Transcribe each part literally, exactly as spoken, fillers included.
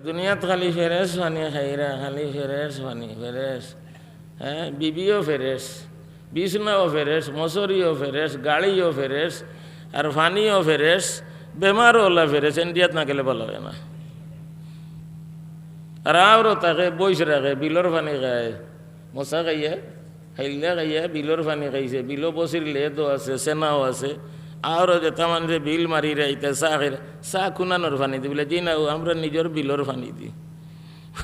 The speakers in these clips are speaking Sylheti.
দুনিয়াত খালি ফেরেশ পানি খাইরা, খালি ফেরেশ পানি, ফেরেশ। হ্যাঁ, বিবিও ফেরেশ, বিছনাও ফেরেশ, মশারিও ফেরেশ, গাড়িও ফেরেশ, আর পানিও ফেরেশ, বেমারও অলা ফেরেশ, ইন্ডিয়াত না গেলে ভালা অয় না। আর আওরো থাকে, বইস রাখে, বিলর পানি খায়, মশা খাইয়া, হাইল্লা খাইয়া, বিলর পানি খাইছে, বিলো বসির লেদও আছে, সেনাও আছে। আওরো যেতা মানষে বিল মারিরা ইতা চা খাইরা, চা কুনানর পানি দি? বুলে, "জি না, অউ আমরার নিজর বিলর পানি দি।"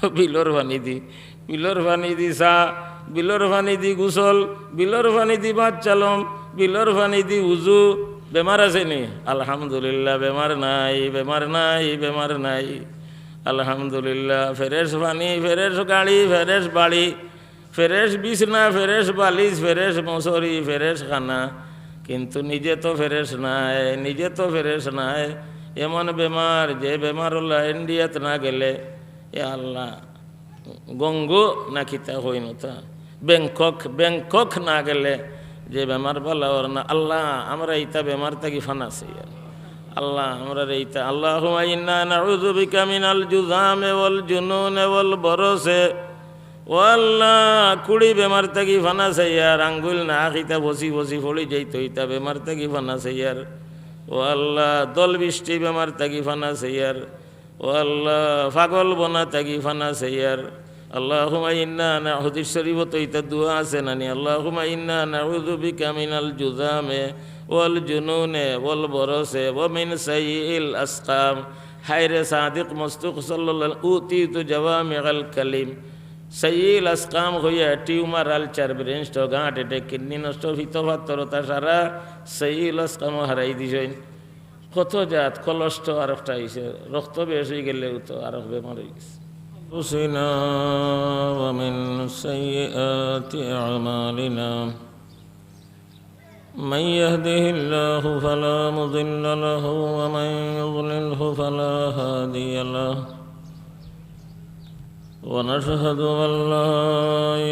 বিলর পানি দি, বিলর পানি দি চা, বিলর পানি দি গোসল, বিলর পানি দি ভাত চালম, বিলর পানি দি উজু। বেমার আছে নি? আলহামদুলিল্লাহ, বেমার নাই, বেমার নাই, বেমার নাই। আলহামদুলিল্লাহ, ফেরেশ পানি, ফেরেশ গাড়ি, ফেরেশ বাড়ি, ফেরেশ বিছনা, ফেরেশ বালিশ, ফেরেশ মশারি, ফেরেশ খানা। কিন্তু নিজে তো ফেরেশ নায়, নিজে তো ফেরেশ নায়। এমন বেমার, যে বেমার অলা ইন্ডিয়াত না গেলে, এ আল্লাহ, গঙ্গু না কিতা কইন অতা, ব্যাংকক, ব্যাংকক না গেলে যে বেমার ভালা অর না। আল্লাহ, আমরা ইতা বেমার থাকি ফানা চাইয়ার। আল্লাহ, আমরারে ইতা, আল্লাহুম্মা ইন্না নাউযু বিকা মিনাল জুযামি ওয়াল জুনুনি ওয়াল বারাসি। ও আল্লাহ, কুড়ি বেমার থাকি ফানা চাইয়ার, আঙ্গুল না কিতা ফসি ফসি পড়ি যাইতো, ইতা বেমার থাকি ফানা চাইয়ার। ও আল্লাহ, দল বৃষ্টি বেমার থাকি ফানা চাইয়ার। ও আল্লাহ, পাগল বনা থাকি ফানা চাইয়ার। আল্লাহুম্মা ইন্না না-, হাদিস শরীফো তো ইতা দোয়া আছে নানি? আল্লাহুম্মা ইন্না নাউযু বিকা মিনাল জুযামি ওয়াল জুনুনি ওয়াল বারাসি ওয়া মিন সাইয়্যিল আসকাম। হায়রে সাদিক মসদুক সাল্লাল্লাহু আলাইহি ওয়াসাল্লাম, উতিতু জাওয়ামিআল কালিম। সাইয়্যিল আসকাম কইয়া tumour, ulcer, brain stroke, heart attack, kidney নষ্ট, পিত্ত পাথর, অতা সারা সাইয়্যিল আসকামও হারাই দিছইন। কত জাত, কলস্ট আরোকটা আইছে, রক্ত বেশ অইগেলেও তো আরোক বেমার অইগেছে। أنفسنا ومن سيئات أعمالنا. من يهده الله فلا مضل له ومن يضلله فلا هادي له. ونشهد أن لا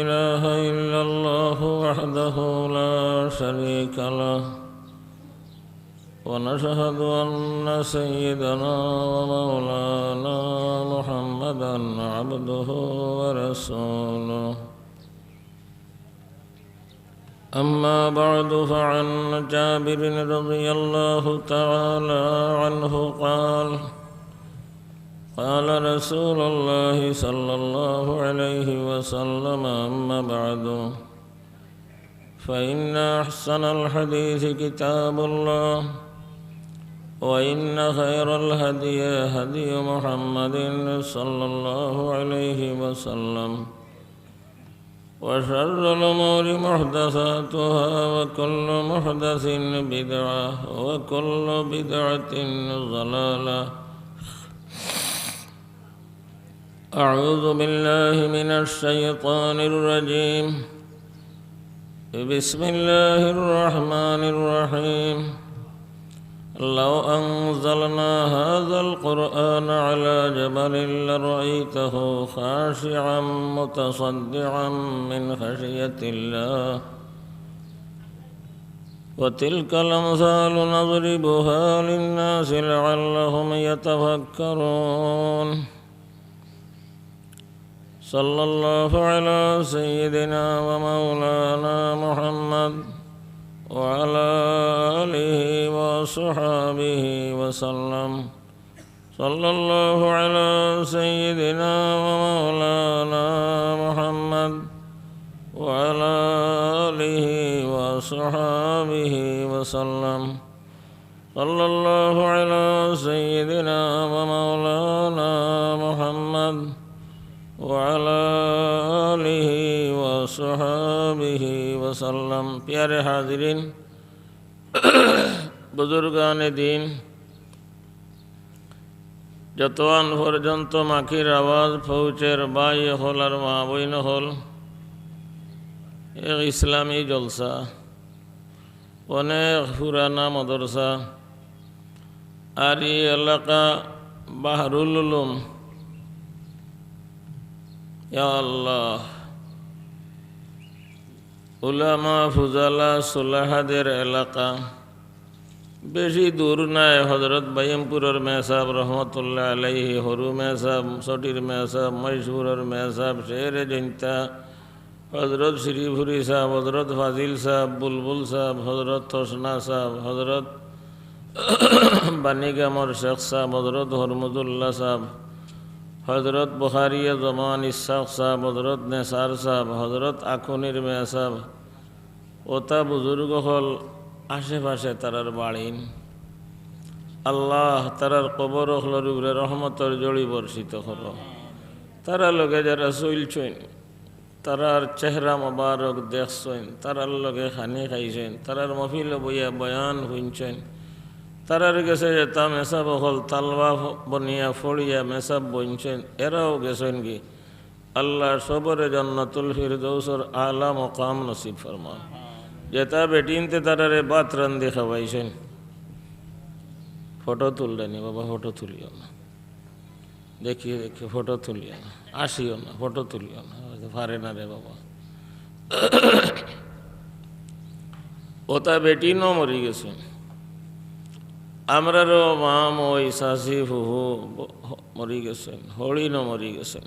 إله إلا الله وحده لا شريك له. ونشهد أن سيدنا ومولانا محمدا عبده ورسوله. أما بعد، فعن جابر رضي الله تعالى عنه قال: قال رسول الله صلى الله عليه وسلم: أما بعد، فإن أحسن الحديث كتاب الله، وإن خير الهدي هدي محمد صلى الله عليه وسلم، وشر الأمور محدثاتها، وكل محدث بدعة، وكل بدعة ضلالة. أعوذ بالله من الشيطان الرجيم. بسم الله الرحمن الرحيم. لو أنزلنا هذا القرآن على جبل لرأيته خاشعا متصدعا من خشية الله. وتلك الأمثال نضربها للناس لعلهم يتفكرون. صلى الله على سيدنا ومولانا محمد وعلى آله وصحبه وسلم. صلى الله على سيدنا ومولانا محمد وعلى آله وصحبه وسلم. صلى الله على سيدنا ومولانا محمد وعلى آله وصحبه وسلم. পিয়ারে হাজিরিন, বুজুর্গানে দিন, যতক্ষণ পর্যন্ত মাইকের আওয়াজ পৌঁছের, ভাই অকল আর মা বইন অকল, এক ইসলামী জলসা, অনেক পুরানা মাদ্রাসা, আর ই এলাকা বাহরুল উলুম। ইয়া আল্লাহ, উলামা, ফুজালা, সুলাহাদের এলাকা, বেশি দূর নায়, হজরত বাইমপুরর মেসাব রহমতুল্লাহ আলাইহি, হরু মেসাব, সটির মেসাব, মহেশপুরর মেসাব, শেরে জৈন্তা, হজরত শ্রীপুরী সাব, হজরত ফাজিল সাব, বুলবুল সাব, হজরত তসনা সাব, হজরত বানিগামর শেখ সাব, হজরত হরমুদুল্লাহ সাব, হজরত বুখারিয়ে জমান ইসহাক সাব, হজরত নেসার সাব, হজরত আখুনির মেসাব, ওতা বুজুর্গ অকল আশেপাশে তারার বাড়িন। আল্লাহ, তারার কবর অকলর উপরে রহমতর জড়ি বর্ষিত করো। তারার লগে যারা চলছইন, তারার চেহারা মোবারক দেখছইন, তারার লগে খানি খাইছইন, তারার মহফিলো বইয়া বয়ান হুনছইন, তারার গেছে যেতা মেসাব অকল তালবা বনিয়া ফড়িয়া মেসাব বনছইন, এরাও গেছইন গি। আল্লাহ সবরে জান্নাতুল ফিরদৌসর আলা মকাম নসিব ফরমাও। যেতা বেটিন্তে তারারে ভাত রান্ধি খাওয়াইছইন। ফটো তুললেনি বাবা, ফটো তুলিও না। দেখি, দেখি, ফটো তুলিও না। আসিও না, ফটো তুলিও না। হয়তো পারে না রে বাবা। ওতা বেটিনও মরি গেছইন। আমরারও মা, মই, চাচি, ফুফু ব-, মরি গেছইন, হরিণও মরি গেছইন।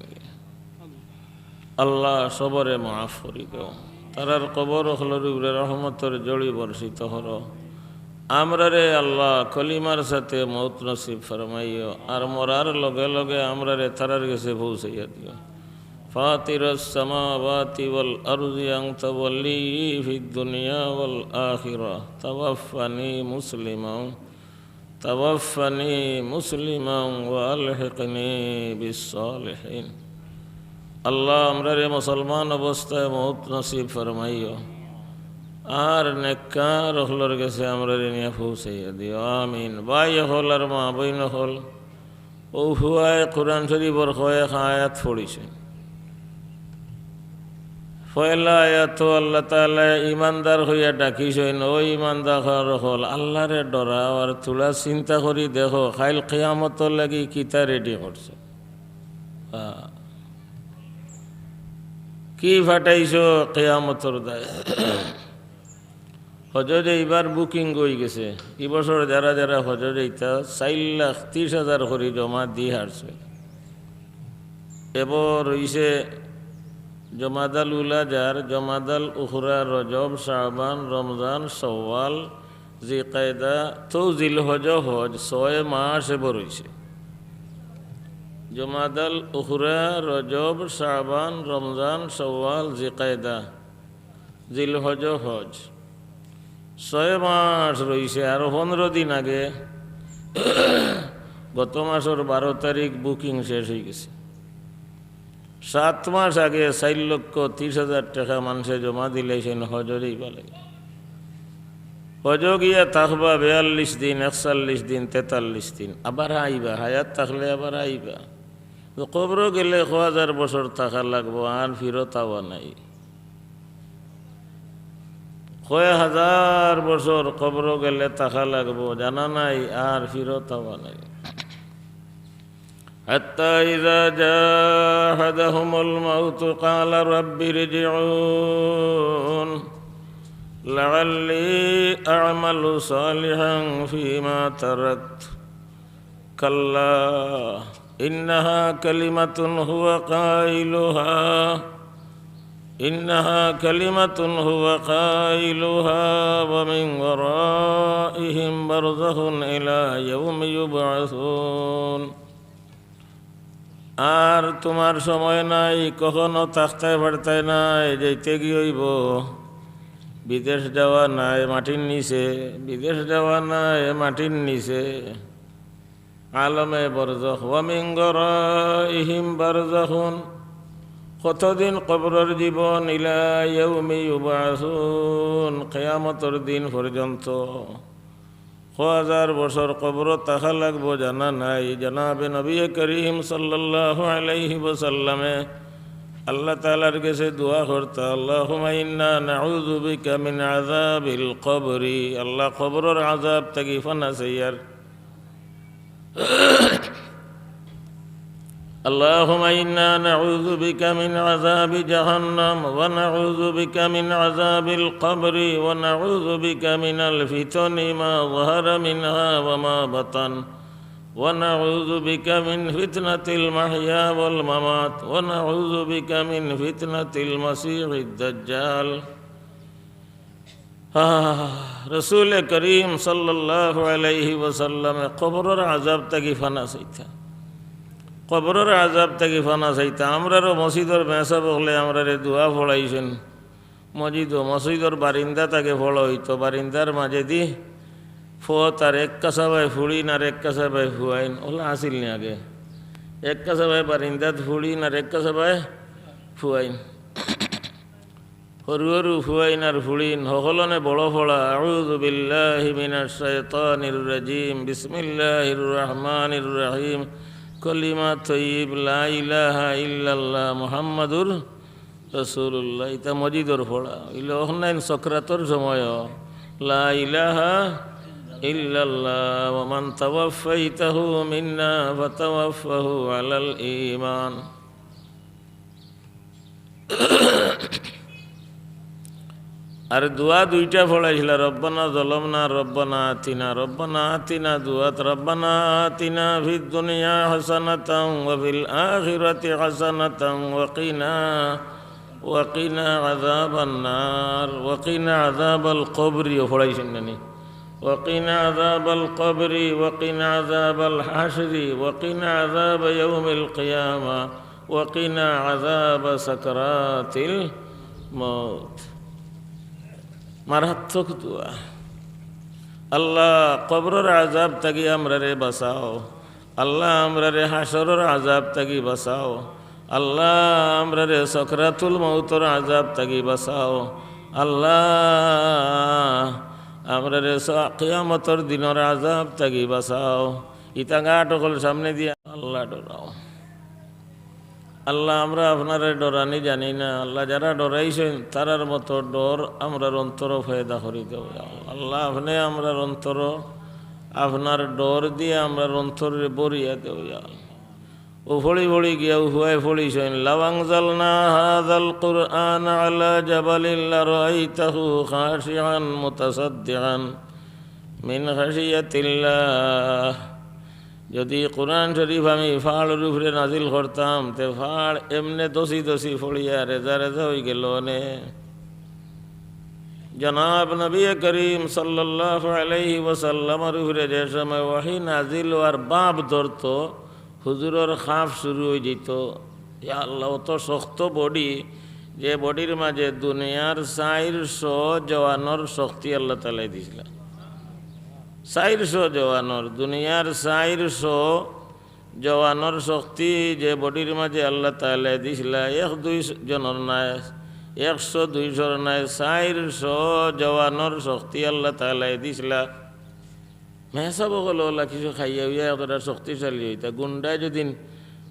আল্লাহ সবরে মাফ করি দেও। তারার কবর অকলর উপরে রহমতর জড়ি বর্ষিত করো। আমরারে আল্লাহ কলিমার সাথে মউত নসিব ফরমাইও, আর মরার লগে লগে আমরারে তারার গেছে পৌঁছাইয়া দিও। فاطر السماوات والأرض أنت ولي في الدنيا والآخرة توفني مسلما توفني مسلما وألحقني بالصالحين। আল্লাহ, আমরারে মুসলমান অবস্থায় মউত নসিব ফরমাইও, আর নেককার অকলর গেছে আমরারে নিয়া পৌঁছাইয়া দিও। আমিন। ভাই অকল আর মা বইন অকল, অউ ফুয়ায় কোরআন শরীফর কয়েক আয়াত পড়িছইন। পয়লা আয়াতো আল্লাহ তাআলায় ইমানদার কইয়া ডাকিছইন, "ও ইমানদার অকল, আল্লাহরে ডরাও আর থুড়া চিন্তা করি দেখো, কাইল কিয়ামতর লাগি কিতা রেডি করছে।" আ, কি ফাটাইছো কিয়ামতর দায়? হজো যে ইবার বুকিং অইগেছে, ই বছর যারা যারা হজো যাইতা, চাইর লাখ তিরিশ হাজার করি জমা দি হারছে। এবো রইছে জমাদাল উলা যার, জমাদাল উখরা, রজব, শাবান, রমজান, শওয়াল, জিকায়দা, তো জিলহজ, হজ, ছয় মাস এবো রইছে। জমাদাল উখরা, রজব, শাবান, রমজান, শওয়াল, জিকায়দা, জিলহজ, হজ। ছয় মাস রইছে, আরো পনরো দিন আগে গত মাসর বারো তারিখ বুকিং শেষ অইগেছে। সাত মাস আগে চাইর লক্ষ তিরিশ হাজার টেকা মানষে জমা দিলাইছইন হজো যাইবার লাগি। হজো গিয়া থাকবা বিয়াল্লিশ দিন, একচল্লিশ দিন, তেতাল্লিশ দিন, আবার আইবা, হায়াত থাকলে আবার আইবা। তো কবরো গেলে কয় হাজার বছর থাকা লাগবো, আর ফিরত আওয়া নাই। কয় হাজার বছর কবরো গেলে থাকা লাগবো, জানা নাই, আর ফিরত আওয়া নাই। حتى إذا جاء أحدهم الموت قال رب ارجعون لعلي أعمل صالحا فيما تركت كلا إنها كلمة هو قائلها إنها كلمة هو قائلها ومن ورائهم برزخ إلى يوم يبعثون। আর তুমার সময় নাই, কখনো থাকতায় পারতায় নায়, যাইতে গি অইবো। বিদেশ যাওয়া নায় মাটির নিচে, বিদেশ যাওয়া নায় মাটির নিচে। আলমে বরজখ, ওয়া মিন ওয়ারাইহিম বারজাখুন, কতদিন কবরর জীবন, ইলা ইয়াউমি ইউবআসুন, কিয়ামতর দিন পর্যন্ত। কয় হাজার বছর কবরো থাকা লাগবো জানা নাই। জনাবে নবী করিম সাল্লাল্লাহু আলাইহি ওয়াসাল্লামে আল্লাহ তাআলার গেছে দোয়া করতা, আল্লাহুম্মা ইন্না নাউযু বিকা মিন আযাবিল কবরি, আল্লাহ কবরর আযাব থাকি ফানা চাইয়ার। اللهم إنا نعوذ بك من عذاب جهنم، ونعوذ بك من عذاب القبر، ونعوذ بك من الفتن ما ظهر منها وما بطن، ونعوذ بك من فتنة المحيا والممات، ونعوذ بك من فتنة المسيح الدجال। আহ, রসুলে করিম সাল্লাল্লাহু আলাইহি ওয়াসাল্লামে কবরর আযাব থাকি ফানা চাইতা। কবরর আযাব থাকি ফানা চাইতা। আমরারও মসজিদর মেসাব অকলে আমরারে দোয়া পড়াইছইন। মসজিদও, মসজিদর বারিন্দা থাকি পড়া অইতো। বারিন্দার মাজেদি ফত আর এক কাছাবায় ফুড়িন আর এক কাছাবায় ফুয়াইন। অলা আছিল নি আগে? এক কাছাবায় বারিন্দাত ফুড়িন আর এক কাছাবায় ফুয়াইন। হুরু হুরু ফুয়াইন আর ফুড়িন, হকলনে বড় পড়া, أعوذ بالله من الشيطان الرجيم، بسم الله الرحمن الرحيم، كلمة طيب، لا إله إلا الله، محمد رسول الله। ইতা মসজিদর পড়া। ইলা অখনাইন সকরাতর সময়, لا إله إلا الله، ومن توفيته منا فتوفه على الإيمان। আর দোয়া দুইটা পড়াইছিলা, ربنا ظلمنا، ربنا آتنا، ربنا آتنا দোয়াত، ربنا آتنا في الدنيا حسنة وفي الآخرة حسنة وقنا، وقنا عذاب النار، وقنا عذاب القبر ও পড়াইছইন না নি? وقنا عذاب القبر، وقنا عذاب الحشر، وقنا عذاب يوم القيامة، وقنا عذاب سكرات الموت। মারাত্মক দোয়া। আল্লাহ, কবরর আযাব থাকি আমরারে বাঁচাও। আল্লাহ, আমরারে হাশরর আযাব থাকি বাঁচাও। আল্লাহ, আমরারে সকরাতুল মউতর আযাব থাকি বাঁচাও। আল্লাহ, আমরারে স-, কিয়ামতর দিনর আযাব থাকি বাঁচাও। ইতা গাট অকল সামনে দিয়া আল্লাহ ডরাও। আল্লাহ, আমরা আপনারে ডরানি জানি না। আল্লাহ, যারা ডরাইছইন, তারার মতো ডর আমরার অন্তরো পয়দা করি দেও, ইয়া আল্লাহ। আল্লাহ, আপনে আমরার অন্তরো আপনার ডর দিয়া আমরার অন্তররে ভরিয়া দেও, ইয়া আল্লাহ। ও পড়ি পড়ি গিয়া উহুয়ায় পড়িছইন, لو أنزلنا هذا القرآن على جبل لرأيته خاشعا متصدعا من خشية الله। যদি কোরআন শরীফ আমি পাহাড়র উপরে নাজিল করতাম, তে পাহাড় এমনে দসি দসি পড়িয়া রেজা রেজা অইগেলো অনে। জনাব নবী করিম সাল্লাল্লাহু আলাইহি ওয়াসাল্লামর উপরে যে সময় ওহী নাজিল অওয়ার ভাব ধরতো, হুজুরর খাফ শুরু অই যাইতো। ইয়া আল্লাহ, অত শক্ত বডি, যে বডির মাঝে দুনিয়ার চাইরশো জওয়ানর শক্তি আল্লাহ তাআলায় দিছলা। চাইরশো জওয়ানর, দুনিয়ার চাইরশো জওয়ানর শক্তি যে বডির মাঝে আল্লাহ তাআলায় দিছলা, এক দুই জনর নায়, একশো দুইশোর নায়, চাইরশো জওয়ানর শক্তি আল্লাহ তাআলায় দিছলা। মেসাব অকল অলা কিছু খাইয়া উইয়া এতটা শক্তিশালী অইতা। গুন্ডায় যদি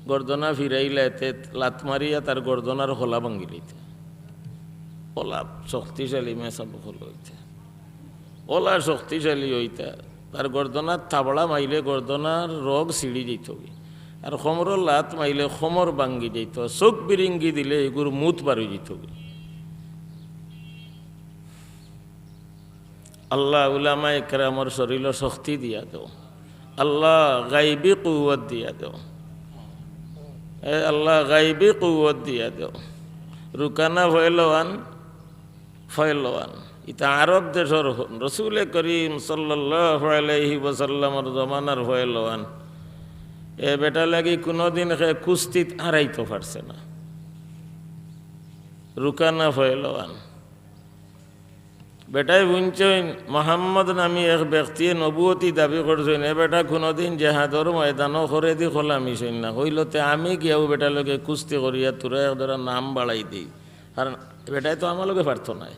গর্দনা ফিরাইলা, তে লাত মারিয়া তার গর্দনার খলা ভাঙ্গি লইতা। অলা শক্তিশালী মেসাব অকল অইতা। অলা শক্তিশালী অইতা। তার গর্দনাত থাবড়া মাইলে গর্দনার রগ ছিড়ি যাইতগি। আর কোমরো লাত মাইলে কোমর ভাঙ্গি যাইতো। চউখ বিরিঙ্গি দিলে ইগুর মুত বার অই যাইতগি। আল্লাহ, উলামায়ে কেরামর শরীলো শক্তি দিয়া দেও। আল্লাহ, গাইবি কুওয়াত দিয়া দেও। এ আল্লাহ, গাইবি কুওয়াত দিয়া দেও। রুকানা ফয়লওয়ান, ফয়লওয়ান। ইতা আরব দেশর হ-, রসুলে করিম সাল্লাল্লাহু আলাইহি ওয়াসাল্লামর জমানার ফয়লওয়ান। এ বেটা লাগি কুনুদিন হে কুস্তিত হারাইতো পারছে না। রুকানা ফয়লওয়ান। বেটায় হুনছইন, মোহাম্মদ নামী এক ব্যক্তিয়ে নবুয়তি দাবি করছইন, এ বেটা কুনুদিন জেহাদর ময়দানো খরেদি খোলা মিছইন না। কইলো, তে আমি গিয়া অউ বেটার লগে কুস্তি করিয়া থুড়া এক দুইটা নাম বাড়াই দেই। কারণ বেটায় তো আমার লগে পারতো নায়।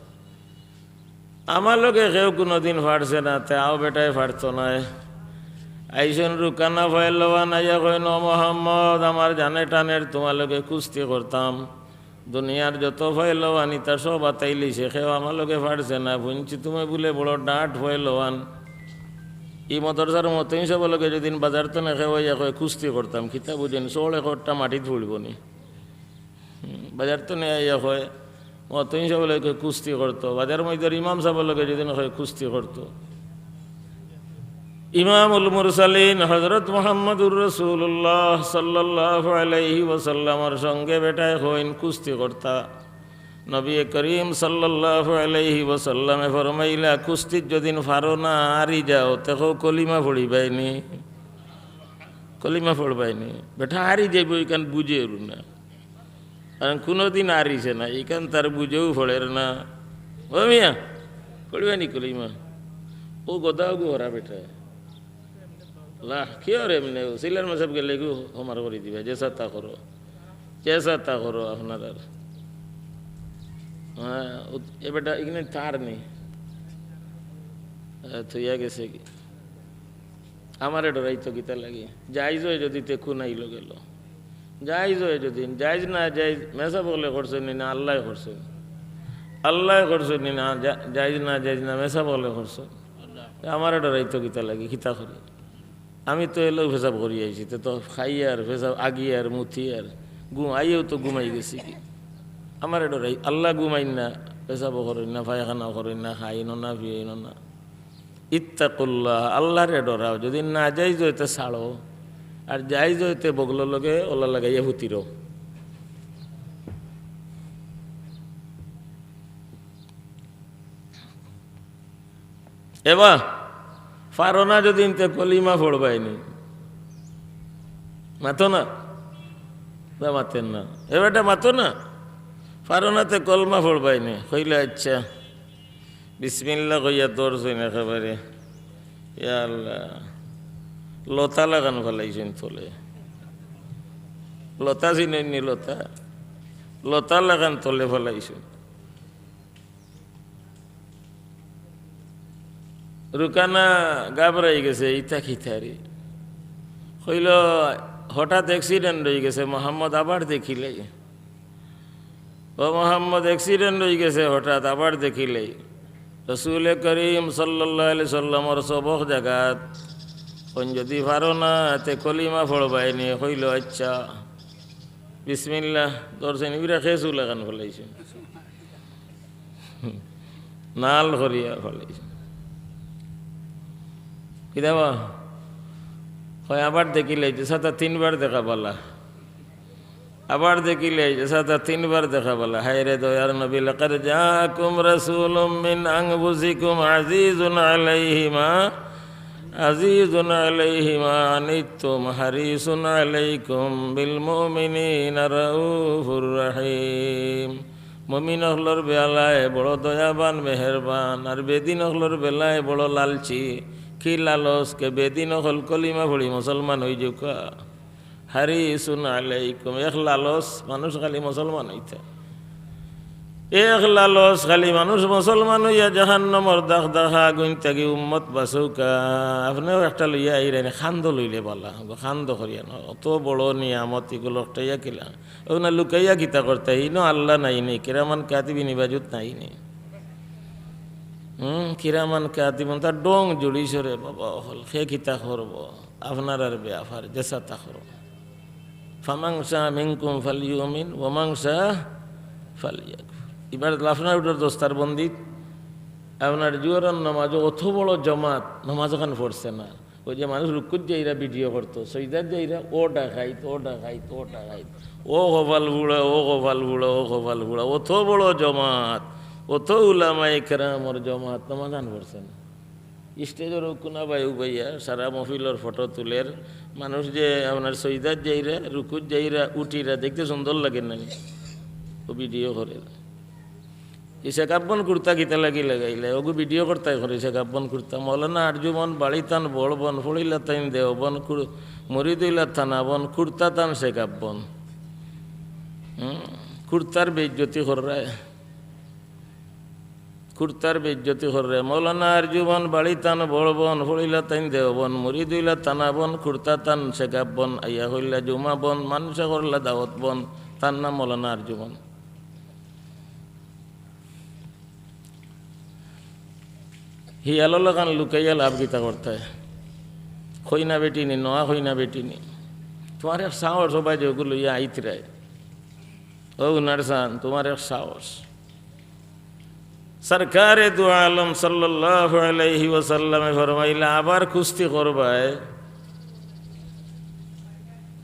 আমার লগে কেউ কুনুদিন পারছে না, তে অউ বেটায় পারতো নায়। আইছইন রুকানা ফয়লওয়ান, আইয়া কইন, ও মোহাম্মদ, আমার জানে টানের তুমার লগে কুস্তি করতাম। দুনিয়ার যত ফয়লওয়ান ইতা সব আতাইলিছে, কেউ আমার লগে পারছে না। হুনছি তুমি বুলে বড় ডাট ফয়লওয়ান। ই মাদ্রাসার মতইন সাবর লগে যুদি বাজার তনে কেউ আইয়া কয়, "কুস্তি করতাম", কিতা বুঝইন, চড় একটা মাটিত পড়িবো নি। হুম, বাজার তনে আইয়া কয়, মতইন সাবর লগে কয়, "কুস্তি করতো", বাজার মসজিদর ইমাম সাবর লগে যুদি কয়, "কুস্তি করতো", ইমামুল মুরসালিন হযরত মুহাম্মদুর রাসূলুল্লাহ সাল্লাল্লাহু আলাইহি ওয়াসাল্লামর সঙ্গে বেটায় কইন, "কুস্তি করতা।" নবী করিম সাল্লাল্লাহু আলাইহি ওয়াসাল্লামে ফরমাইলা, "কুস্তিত যুদি পারো না, হারি যাও, তে কও কলিমা পড়িবায়নি, কলিমা পড়বায়নি।" বেটা হারি যাইবো, ইখান বুঝের না, কারণ কুনুদিন হারিছে না, ইখান তার বুঝেও পড়ের না। "ও মিয়া, পড়িবায়নি কলিমা?" ও গদা ওগু হরা বেটা। লাহ, কিওর এমনে? সিলার মাসাব গেলে গু হমার করি দিবা, যেসা তা করো, যেসা তা করো আপনারার। হ্যাঁ, ও, এ বেটা, ইখানে তার নেই। আহ, থইয়া গেছে কি? আমারে ডরাইতো কিতা লাগি? জাইজ অয় যুদি তে কুনাইলো গেল। জাইজ অয় যুদি, জাইজ না জাইজ, মেসাব অকলে করছইন নি না আল্লায় করছইন? আল্লায় করছইন নি না, জা-, জাইজ না জাইজ না, মেসাব অকলে করছইন। আমারে ডরাইতো কিতা লাগি? কিতা করি? আমি তো এলেও পেশাব করি আইছি, তে তো খাইয়ার, পেশাব আগিয়ার, মুতিয়ার, ঘুম আইয়েও তো ঘুমাই গেছি কি? আমারে ডরাই, আল্লাহ ঘুমাইন না, পেশাবও করইন না, পায়খানাও করইন না, খাইন না, পিয়ইন না। ইত্তাকুল্লাহ, আল্লাহরে ডরাও। যুদি না জাইজ অয় তে ছাড়ো, আর জাইজ অয় তে বগলর লগে ওলা লাগাইয়া ফুতিরো। এবা, পারো না যুদি তে কলিমা পড়বায়নি। মাতো না? না, মাতের না। এ বেটা, মাতো না? পারো না তে কলমা পড়বায়নি। কইলে, "আচ্ছা।" বিসমিল্লাহ কইয়া ধরছইন একেবারে। ইয়া আল্লাহ। লতা লাখান ফালাইছইন তলে। লতা চিনইন নি লতা? লতা লাখান তলে ফালাইছইন। রুকানা ঘাবড়াই গেছে, ইতা কিতা রে? কইল, "হঠাৎ accident অই গেছে, মোহাম্মদ আবার দেখিলাই।" ও মোহাম্মদ, accident অই গেছে হঠাৎ, আবার দেখিলাই। রসুল করিম সাল্লাল্লাহু আলাইহি সাল্লামর সবক জাগাত, কইন যুদি পারো না, তে কলিমা পড়বায়নি। কইল, "আচ্ছা।" বিসমিল্লাহ, ধরছইন, ইবরা খেয়ে চুল লাখান ফালাইছইন। নাল করিয়া ফালাইছইন। কিতাবা? কয়, "আবার দেখিলাই।" যেসাতা তিনবার দেখা বালা। আবার দেখিলাই, যেসাতা তিনবার দেখা বালা। হায় রে দয়ার নবী, "লাকাদ জাআকুম রাসূলুম মিন আনফুসিকুম আজিজুন আলাইহি মা, আজিজুন আলাইহি মা আনিতুম হারিসুন আলাইকুম বিল মুমিনিনা রাউফুর রাহিম।" মুমিন অকলর বেলায় বড় দয়াবান, মেহেরবান, আর বেদিন অকলর বেলায় বড় লালচি। কি লালচ? কে বেদিন অকল কলিমা পড়ি মুসলমান অই যাউক্কা। হারিসুন আলাইকুম, এক লালচ মানুষ খালি মুসলমান অইতা। এক লালচ খালি মানুষ মুসলমান অইয়া জাহান্নামর দাগ দাগা আগুইন থাকি উম্মত বাঁচাউক্কা। আপনেও একটা লইয়া আইরা নি, কান্দো লইলে বালা, কান্দো করিয়া না। অত বড় নিয়ামত ইগুলো একটা ইয়া কিলা। অউ না লুকাইয়া কিতা করতা, ইনো আল্লাহ নাই নি, কিরামান কাতিবিন হিফাজত নাই নি। হুম, কিরামান কাতিবিন, তার ডং জুড়িছে রে বাবা, অকল কে কিতা করবো, আপনারার বেয়াপার, যেসাতা করো। ফামান শাআ মিনকুম ফালইউমিন ওয়া মান শাআ ফালইয়াকফুর। ইবার আপনার উঠর দস্তার বন্দিত, আপনার জোহরর নামাজো অত বড় জমাত, নামাজ অখান পড়ছে না। অউ যে মানুষ রুকুত যাইরা ভিডিও করতো, সইদাত যাইরা, "ও ডাকাইত, ও ডাকাইত, ও ডাকাইত, ও কপাল পুড়া, ও কপাল পুড়া, ও কপাল পুড়া।" অত বড় জমাত, অত উলামায়ে কেরামর জমাত, নামাজ অখান পড়ছে না। স্টেজর অউ কুনা বায় উবাইয়া সারা মহফিলর ফটো তুলের। মানুষ যে আপনার সইদাত যাইরা, রুকুত যাইরা, উঠিরা, দেখতে সুন্দর লাগে না নি? অউ ভিডিও করের। ই শেখ আব্বন কুর্তা কিতা লাগি লাগাইলে? অগু ভিডিও করতায় করে শেখ আব্বন কুর্তা। মৌলানা আরজুমন বাড়ি তান বড় বন, পড়িলা তাইন দেও বন, কুর-, মুরিদ অইলা থানা বন, কুর্তা তান শেখ আব্বন। হুম, কুর্তার বেইজ্জতি কররায়। কুর্তার বেইজ্জতি কররে। মৌলানা আরজুমন বাড়ি তান বড় বন, পড়িলা তাইন দেও বন, মুরিদ অইলা থানা বন, কুর্তা তান শেখ আব্বন, আইয়া কইলা জুমা বন, মানষে করলা দাওত বন, তার নাম মৌলানা আরজুমন। হিয়ালো লাখান লুকাইয়া লাভ কিতা করতায়? কইনা বেটি নি, নোয়া কইনা বেটি নি। তুমার এক সাহস, ও ভাই, যে ওগুলো ইয়া আইতরায়। ও উনার সান, তুমার এক সাহস। সরকারে দু আলম সাল্লাল্লাহু আলাইহি ওয়াসাল্লামে ফরমাইলা, আবার কুস্তি করবায়।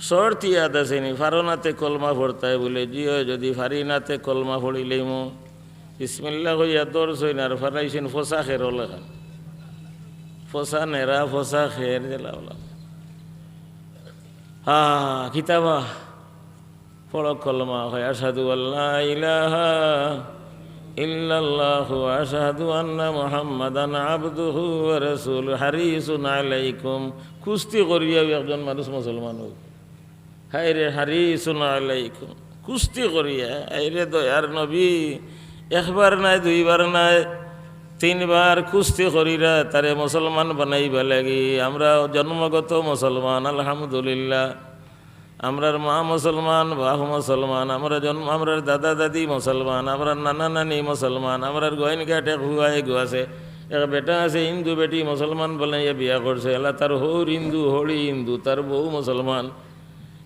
শর্ত ইয়াদ আছে নি, ফারো নাতে কলমা পড়তায় বুলে, জি অয়, যদি ফারি নাতে কলমা পড়িলেইমু। বিসমিল্লাহ কইয়া দৌড়ছইন আর ফারাইছইন ফসা খেরর লাখান। ফসা নেরা, ফসা খের, জেলা ওলা। হা, কিতাবা পড়ো কলমা, কয়, আশহাদু আল্লা ইলাহা ইল্লাল্লাহু ওয়া আশহাদু আন্না মুহাম্মাদান আবদুহু ওয়া রাসূলুহু। হারিসুন আলাইকুম, কুস্তি করিয়াও একজন মানুষ মুসলমান অউক। হায় রে, হারিসুন আলাইকুম, কুস্তি করিয়া, হায় রে দয়ার নবী, একবার নায়, দুইবার নায়, তিনবার কুস্তি করিরা তারে মুসলমান বানাইবা লাগি। আমরা জন্মগত মুসলমান, আলহামদুলিল্লাহ। আমরার মা মুসলমান, বাপ মুসলমান, আমরা জন্ম, আমরার দাদা দাদি মুসলমান, আমরার নানা নানি মুসলমান, আমরার গোয়াইন কাটে ফুয়া এগু আছে, এক বেটা আছে হিন্দু বেটি মুসলমান বানাইয়া বিয়া করছে, এলা তার হউর হিন্দু, হড়ি হিন্দু, তার বউ মুসলমান,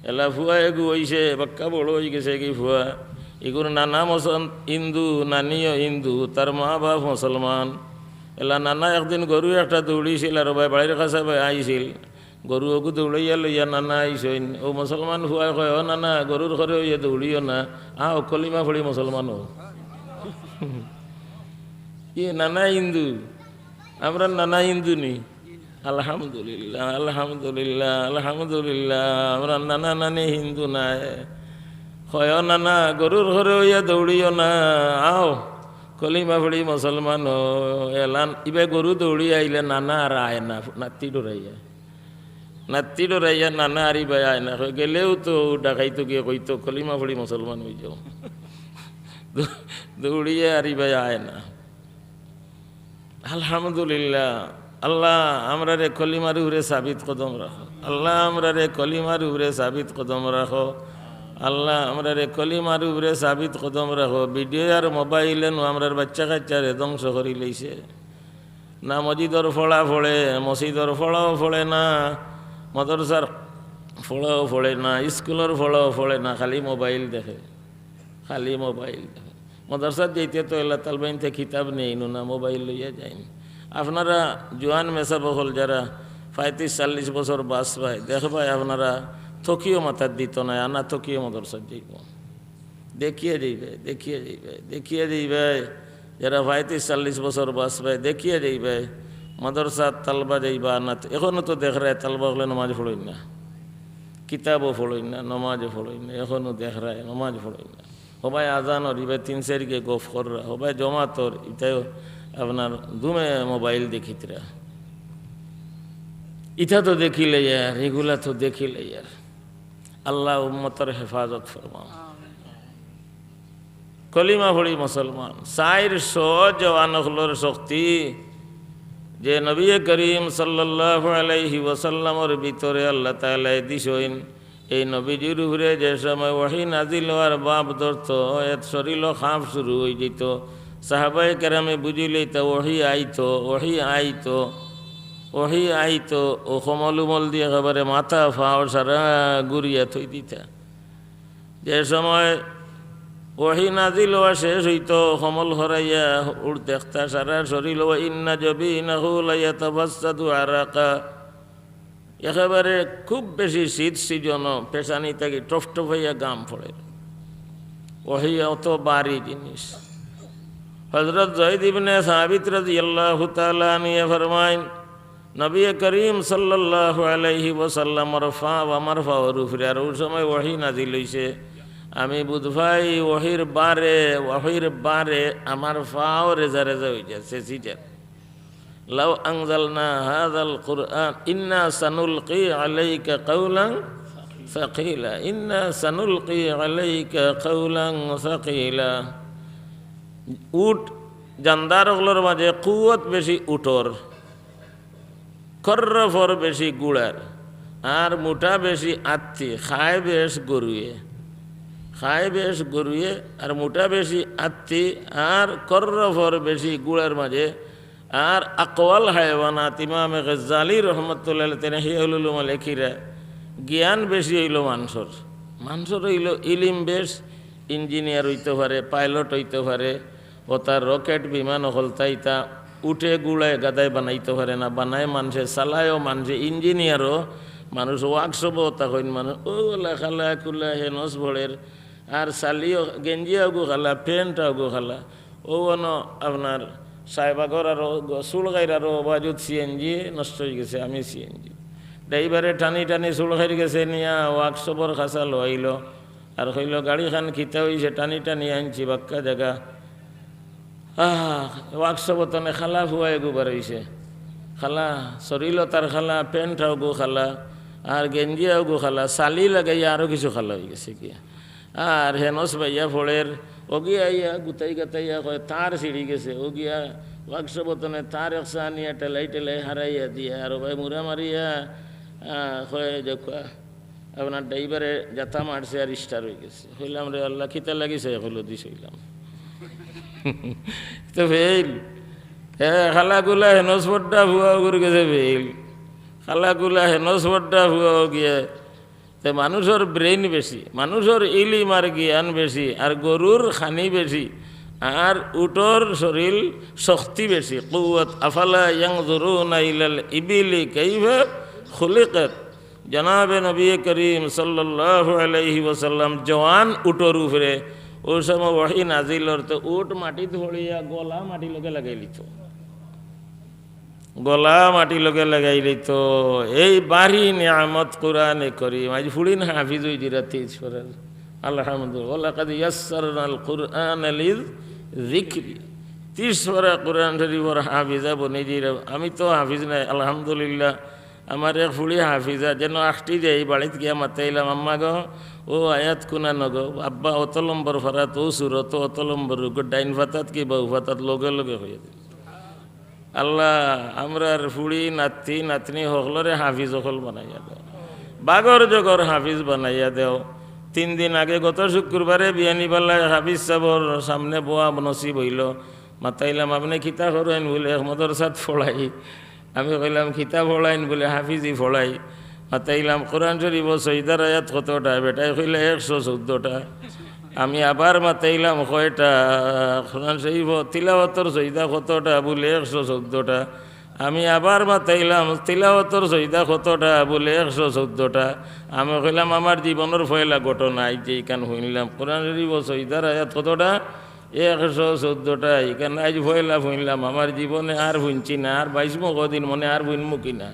এলা ফুয়া এগু অইছে, বাক্কা বড় অইগেছে কি ফুয়া, ইগুর নানা মুসল-, হিন্দু, নানিও হিন্দু, তার মা বাপ মুসলমান। এলা নানা একদিন গরু একটা দৌড়িছিল আর ভাই বাড়ির কাছে ভাই আইছিল, গরু ওগু দৌড়াইয়া লইয়া নানা আইছইন। ও মুসলমান ফুয়ায় কয়, "ও নানা, গরুর ঘরে অইয়া দৌড়িও না, আও কলিমা পড়ি মুসলমান অও।" ই নানা হিন্দু, আমরার নানা হিন্দু নি? আলহামদুলিল্লাহ, আলহামদুলিল্লাহ, আলহামদুলিল্লাহ, আমরার নানা নানি হিন্দু নায়। কয়, "ও নানা, গরুর ঘরে অইয়া দৌড়িও না, আও কলিমা পড়ি মুসলমান অও।" এলান ইবে গরু দৌড়ি আইলে নানা আর আয় না, নাতি ডরাইয়া। নাতি ডরাইয়া নানা আর ইবায় আয় না। কয়, "গেলেও তো ডাকাইতো গিয়া কইতো, 'কলিমা পড়ি মুসলমান অই যাও।'" দৌ-, দৌড়িয়া আর ইবায় আয় না। আলহামদুলিল্লাহ। আল্লাহ, আমরারে কলিমার উপরে সাবিত কদম রাখো। আল্লাহ, আমরারে কলিমার উপরে সাবিত কদম রাখো। আল্লাহ, আমরারে কলিমার উপরে সাবিত কদম রাখো। ভিডিও আর মোবাইলে নু আমরার বাচ্চা কাচ্চারে ধ্বংস করি লইছে। না মসজিদর পড়া পড়ে, মসজিদর পড়াও পড়ে না, মাদ্রাসার পড়াও পড়ে না, স্কুলর পড়াও পড়ে না, খালি মোবাইল দেখে, খালি মোবাইল দেখে। মাদ্রাসাত যাইতে তো এলা তালবাইনতে কিতাব নেইন না, মোবাইল লইয়া যাইন। আপনারা জোয়ান মেসাব অকল যারা পঁয়ত্রিশ চল্লিশ বছর বাঁচবায়, দেখবায় আপনারা তকিও মাথাত দিত নায়, আনা তকিও মাদ্রাসাত যাইব। দেখিয়া যাইবায়, দেখিয়া যাইবায়, দেখিয়া যাইবায়। যারা পঁয়ত্রিশ চল্লিশ বছর বাঁচবায়, দেখিয়া যাইবায়। মাদ্রাসাত তালবা যাইবা না, এখনো তো দেখরায় তালবা অকলে নমাজ পড়ইন না, কিতাবও পড়ইন না, নমাজও পড়ইন না, এখনো দেখরায় নমাজ পড়ইন না। হবায় আজানর, ইবায় তিন চাইরগে গফ কররা, হবায় জমাতর, ইতায়ও আপনার দুমে মোবাইল দেখিতরা। ইতা তো দেখিলে ইয়ার, ইগুলা তো দেখিলে ইয়ার। আল্লাহ উম্মতর হেফাজত ফরমাও। কলিমা পড়ি মুসলমান, চাইরশো জওয়ান অকলর শক্তি যে নবী করিম সাল্লাল্লাহু আলাইহি ওয়াসাল্লামর ভিতরে আল্লাহ তাআলায় দিছইন। এই নবীজির উপরে যে সময় ওহী নাজিল অওয়ার ভাব ধরতো, এত শরীলো কাঁপ শুরু অই যাইতো। সাহাবায়ে কেরামে বুঝি লইতা, ওহী আইতো, ওহী আইতো, ওহী আইতো, ও কম্বল উম্বল দি একেবারে মাথা পাও সারা ঘুরিয়া থই দিতা। যে সময় ওহী নাজিল অওয়া শেষ অইতো, কম্বল হরাইয়া উঠ দেখতা সারা শরীল, ওয়া ইন্না জাবিনাহু লায়াতাফাসসাদু আরাকা। একেবারে খুব বেশি শীত সিজনও পেশানি থাকি টফটফাইয়া ঘাম পড়ে। ওহী অত ভারী জিনিস। হযরত যায়েদ ইবনে সাবিত রাদিয়াল্লাহু তাআলা আনহু ফরমাইন, নবী করিম সাল্লাল্লাহু আলাইহি ওয়াসাল্লামর পাও আমার পাওর উপরে, আর ওই সময় ওহী নাজিল অইছে। আমি বুঝ পাই ওহীর বারে, ওহীর বারে আমার পাও রেজা রেজা অই যায়, ছেছি যায়। লাউ আনজালনা হাযাল কুরআন, ইন্না সানুলকি আলাইকা কাওলান সাকিলা, ইন্না সানুলকি আলাইকা কাওলান সাকিলা। উট, জানদার অকলর মাঝে কুওত বেশি উটর, খর্রফর বেশি ঘুড়ার, আর মুটা বেশি আত্তি, খায় বেশ গরুয়ে, খায় বেশ গরুয়ে, আর মুটা বেশি আত্তি, আর খর্রফর বেশি ঘুড়ার মাঝে আর আকওয়াল হায়ওয়ানাত, ইমামে গজ্জালী রহমতুল্লাহ আলাইহি তেনে হিয়া উলুলুমা লেখিরা, জ্ঞান বেশি অইলো মানষর। মানষর অইলো ইলিম বেশ, ইঞ্জিনিয়ার অইতো পারে, পাইলট অইতো পারে, অতা রকেট বিমান অকলতা ইতা উটে গুড়ায় গাধায় বানাইতো পারে না, বানায় মানষে, চালায়ও মানষে, ইঞ্জিনিয়ারও মানুষ, ওয়ার্কশপও অতা কইন মানুষ, অউ অলা কালা কুলা হেনস বড়ের, আর চালিও গেঞ্জিয়াওগু কালা, প্যান্টটাওগু কালা, অউ অনো আপনার সাহেবাগর আরো গ-, চুলকাইর আরো বাজুত সিএনজি নষ্ট অইগেছে, আমি সিএনজি। ড্রাইভারে টানি টানি চুলকাইর গেছে নিয়া ওয়ার্কশপর কাছা লইলো, আর কইলো, "গাড়িখান কিতা অইছে, টানি টানি আনছি বাক্কা জাগা।" আহ, ওয়ার্কশপর তনে কালা ফুয়া এগু বার অইছে। কালা, শরীলও তার কালা, প্যান্টটাওগু কালা, আর গেঞ্জিয়াওগু কালা, চালি লাগাইয়া আরো কিছু কালা অইগেছে গিয়া। আর হেনস বাইয়া ফড়ের, অগিয়া আইয়া গুতাই গাতাইয়া কয়, "তার ছিড়ি গেছে।" অগিয়া ওয়ার্কশপর তনে তার একসা আনিয়া টেলাই টেলাই হারাইয়া দিয়া, আর অউ বায় মুড়া মারিয়া, আহ, কয়, "দেখো, আপনার ড্রাইভারে জাতা মারছে আর স্টার অইগেছে।" কইলাম, "রে আল্লাহ, কিতা লাগি সাইকোলজিস্ট অইলাম?" তো ফেইল। এ, কালা কুলা হেনস বড্ডা ফুয়া অগুর গেছে ফেইল। কালা কুলা হেনস বড্ডা ফুয়া অগিয়া। তে মানুষর ব্রেইন বেশি, মানুষর ইলিম আর জ্ঞান বেশি, আর গরুর খানি বেশি, আর উটর শরীল শক্তি বেশি। কুওয়াত, আফালা ইয়ানজুরুনা ইলাল ইবিলি কাইফা খুলিকাত। জনাবে নবী করিম সাল্লাল্লাহু আলাইহি ওয়াসাল্লাম জওয়ান উটর উপরে, অউ সময় ওহী নাজিল অর, তো উট মাটিত পড়িয়া গলা মাটির লগে লাগাইলিতো। গলা মাটির লগে লাগাইলিতো। এই ভারি নিয়ামত কোরআনে করিম। আইজ ফুড়িন হাফিজ অইযিরা তিরিশ পারার। আলহামদুলিল্লাহ। ওয়ালাকাদ ইয়াসসারনাল কুরআনা লিযযিকরি। তিরিশ পারা কোরআন শরীফর হাফিজা বনিযিরা। আমি তো হাফিজ নায়, আলহামদুলিল্লাহ। আমার এক ফুড়ি হাফিজা, যেন আখটি দেয়, বাড়িত গিয়া মাতাইলাম, "আম্মা গো, অউ আয়াত কুনানো গো?" "আব্বা, অত নম্বর পারাত, অউ সুরত, অত নম্বর রুকু, ডাইন পাতাত কি বাউ পাতাত?" লগে লগে কইয়া দিল। আল্লাহ, আমরার ফুড়ি, নাতি, নাতনি হকলরে হাফিজ অকল বানাইয়া দেও। বাগর জগর হাফিজ বানাইয়া দেও। তিন দিন আগে গত শুক্রবারে বিয়ানীবালায় হাফিজ সাবর সামনে বওয়া নসিব অইলো। মাতাইলাম, "আপনে কিতা করইন?" বুলে, "এক মাদ্রাসাত পড়াই।" আমি কইলাম, "কিতা পড়াইন?" বুলে, "হাফিজি পড়াই।" মাতাইলাম, "কোরআন শরীফো সইদার আয়াত কতটা?" বেটায় কইলা, "একশো চৌদ্দটা।" আমি আবার মাতাইলাম, "কয়টা?" কোরআন শরীফো তিলাওয়াতর সইদা কতটা? বুলে, "একশো চৌদ্দটা।" আমি আবার মাতাইলাম, "তিলাওয়াতর সইদা কতটা?" বুলে, "একশো চৌদ্দটা।" আমি কইলাম, "আমার জীবনর পয়লা ঘটনা, আইজ যে ইখান হুনলাম, কোরআন শরীফো সইদার আয়াত কতটা?" একশো চৌদ্দটা। ইখান আইজ পয়লা হুনলাম, আমার জীবনে আর হুনছি না, আর বাইশ মো কদিন মনে আর হুনমু কি না।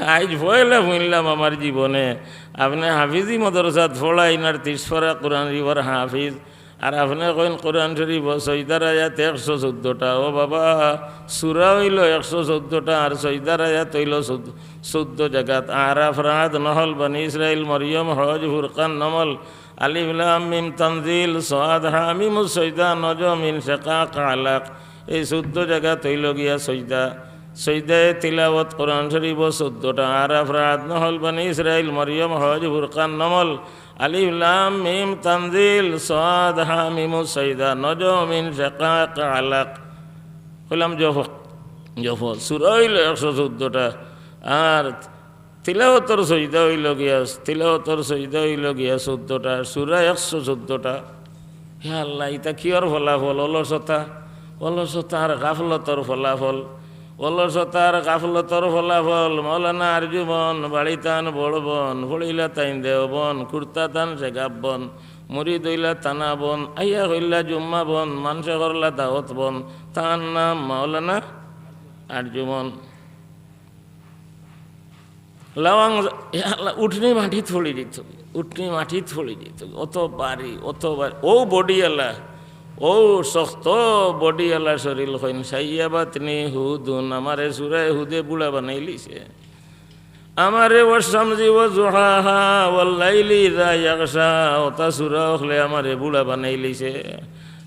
আইজ পয়লা হুনলাম আমার জীবনে। আপনে হাফিজি মাদ্রাসাত পড়াইন আর তিরিশ পারা কোরআন শরীফর হাফিজ, আর আপনে কইন কোরআন শরীফো সইদার আয়াত একশো চৌদ্দটা। ও বাবা, সূরা অইলো একশো চৌদ্দটা, আর সইদার আয়াত অইলো চৌদ্দ, চৌদ্দ জাগাত। আরাফ, রাদ, নহল, বনি ইসরাইল, মরিয়ম, হজ, ফুরকান, নমল, আলিফ লাম মিম তানজিল, সাদ হা মিম সইদা, নজম, ইনশিকাক, আলাক। এই চৌদ্দ জাগাত অইলো গিয়া সইদা। সইদায়ে তিলাওয়াত কোরআন শরীফো চৌদ্দটা, আরাফ, রাদ, নহল, বনি ইসরাইল, মরিয়ম, হজ, ফুরকান, নমল, আলিফ লাম মিম তানজিল, সাদ হা মিম সইদা, নজম, ইনশিকাক, আলাক। কইলাম জফ, জফ। সূরা অইলো একশো চৌদ্দটা, আর তিলাওয়াতর সইদা অইলো গিয়া, তিলাওয়াতর সইদা অইলো গিয়া চৌদ্দটা, সূরা একশো চৌদ্দটা। হে আল্লাহ, ইতা কিয়র ফলাফল? অলসতা, অলসতা আর গাফলতর ফলাফল, অলসতা আর গাফলতর ফলাফল। মৌলানা আরজু বন, বাড়িতান বড় বন, পড়িলা তাইন দেও বন, কুর্তা তান শেখাব বন, মুরিদ অইলা তানা বন, আইয়া কইলা জুম্মা বন, মানষে করলা দাওয়াত বন, তান নাম মৌলানা আরজু বন। লাওয়াং, ইয়া আল্লাহ, উঠনি মাটিত পড়ি দিত, উঠনি মাটিত পড়ি দিত, অত ভারি, অত ভারি, অউ বডি আলা, অউ শক্ত বডি আলা শরীল। কইন, "সাইয়া বাতনি হুদুন, আমারে সূরায়ে হুদে বুড়া বানাইলিছে। আমারে ওয়াশ-শামসি ওয়া যুহাহা, ওয়াল লাইলি ইযা ইয়াগশা, অতা সূরা অকলে আমারে বুড়া বানাইলিছে।"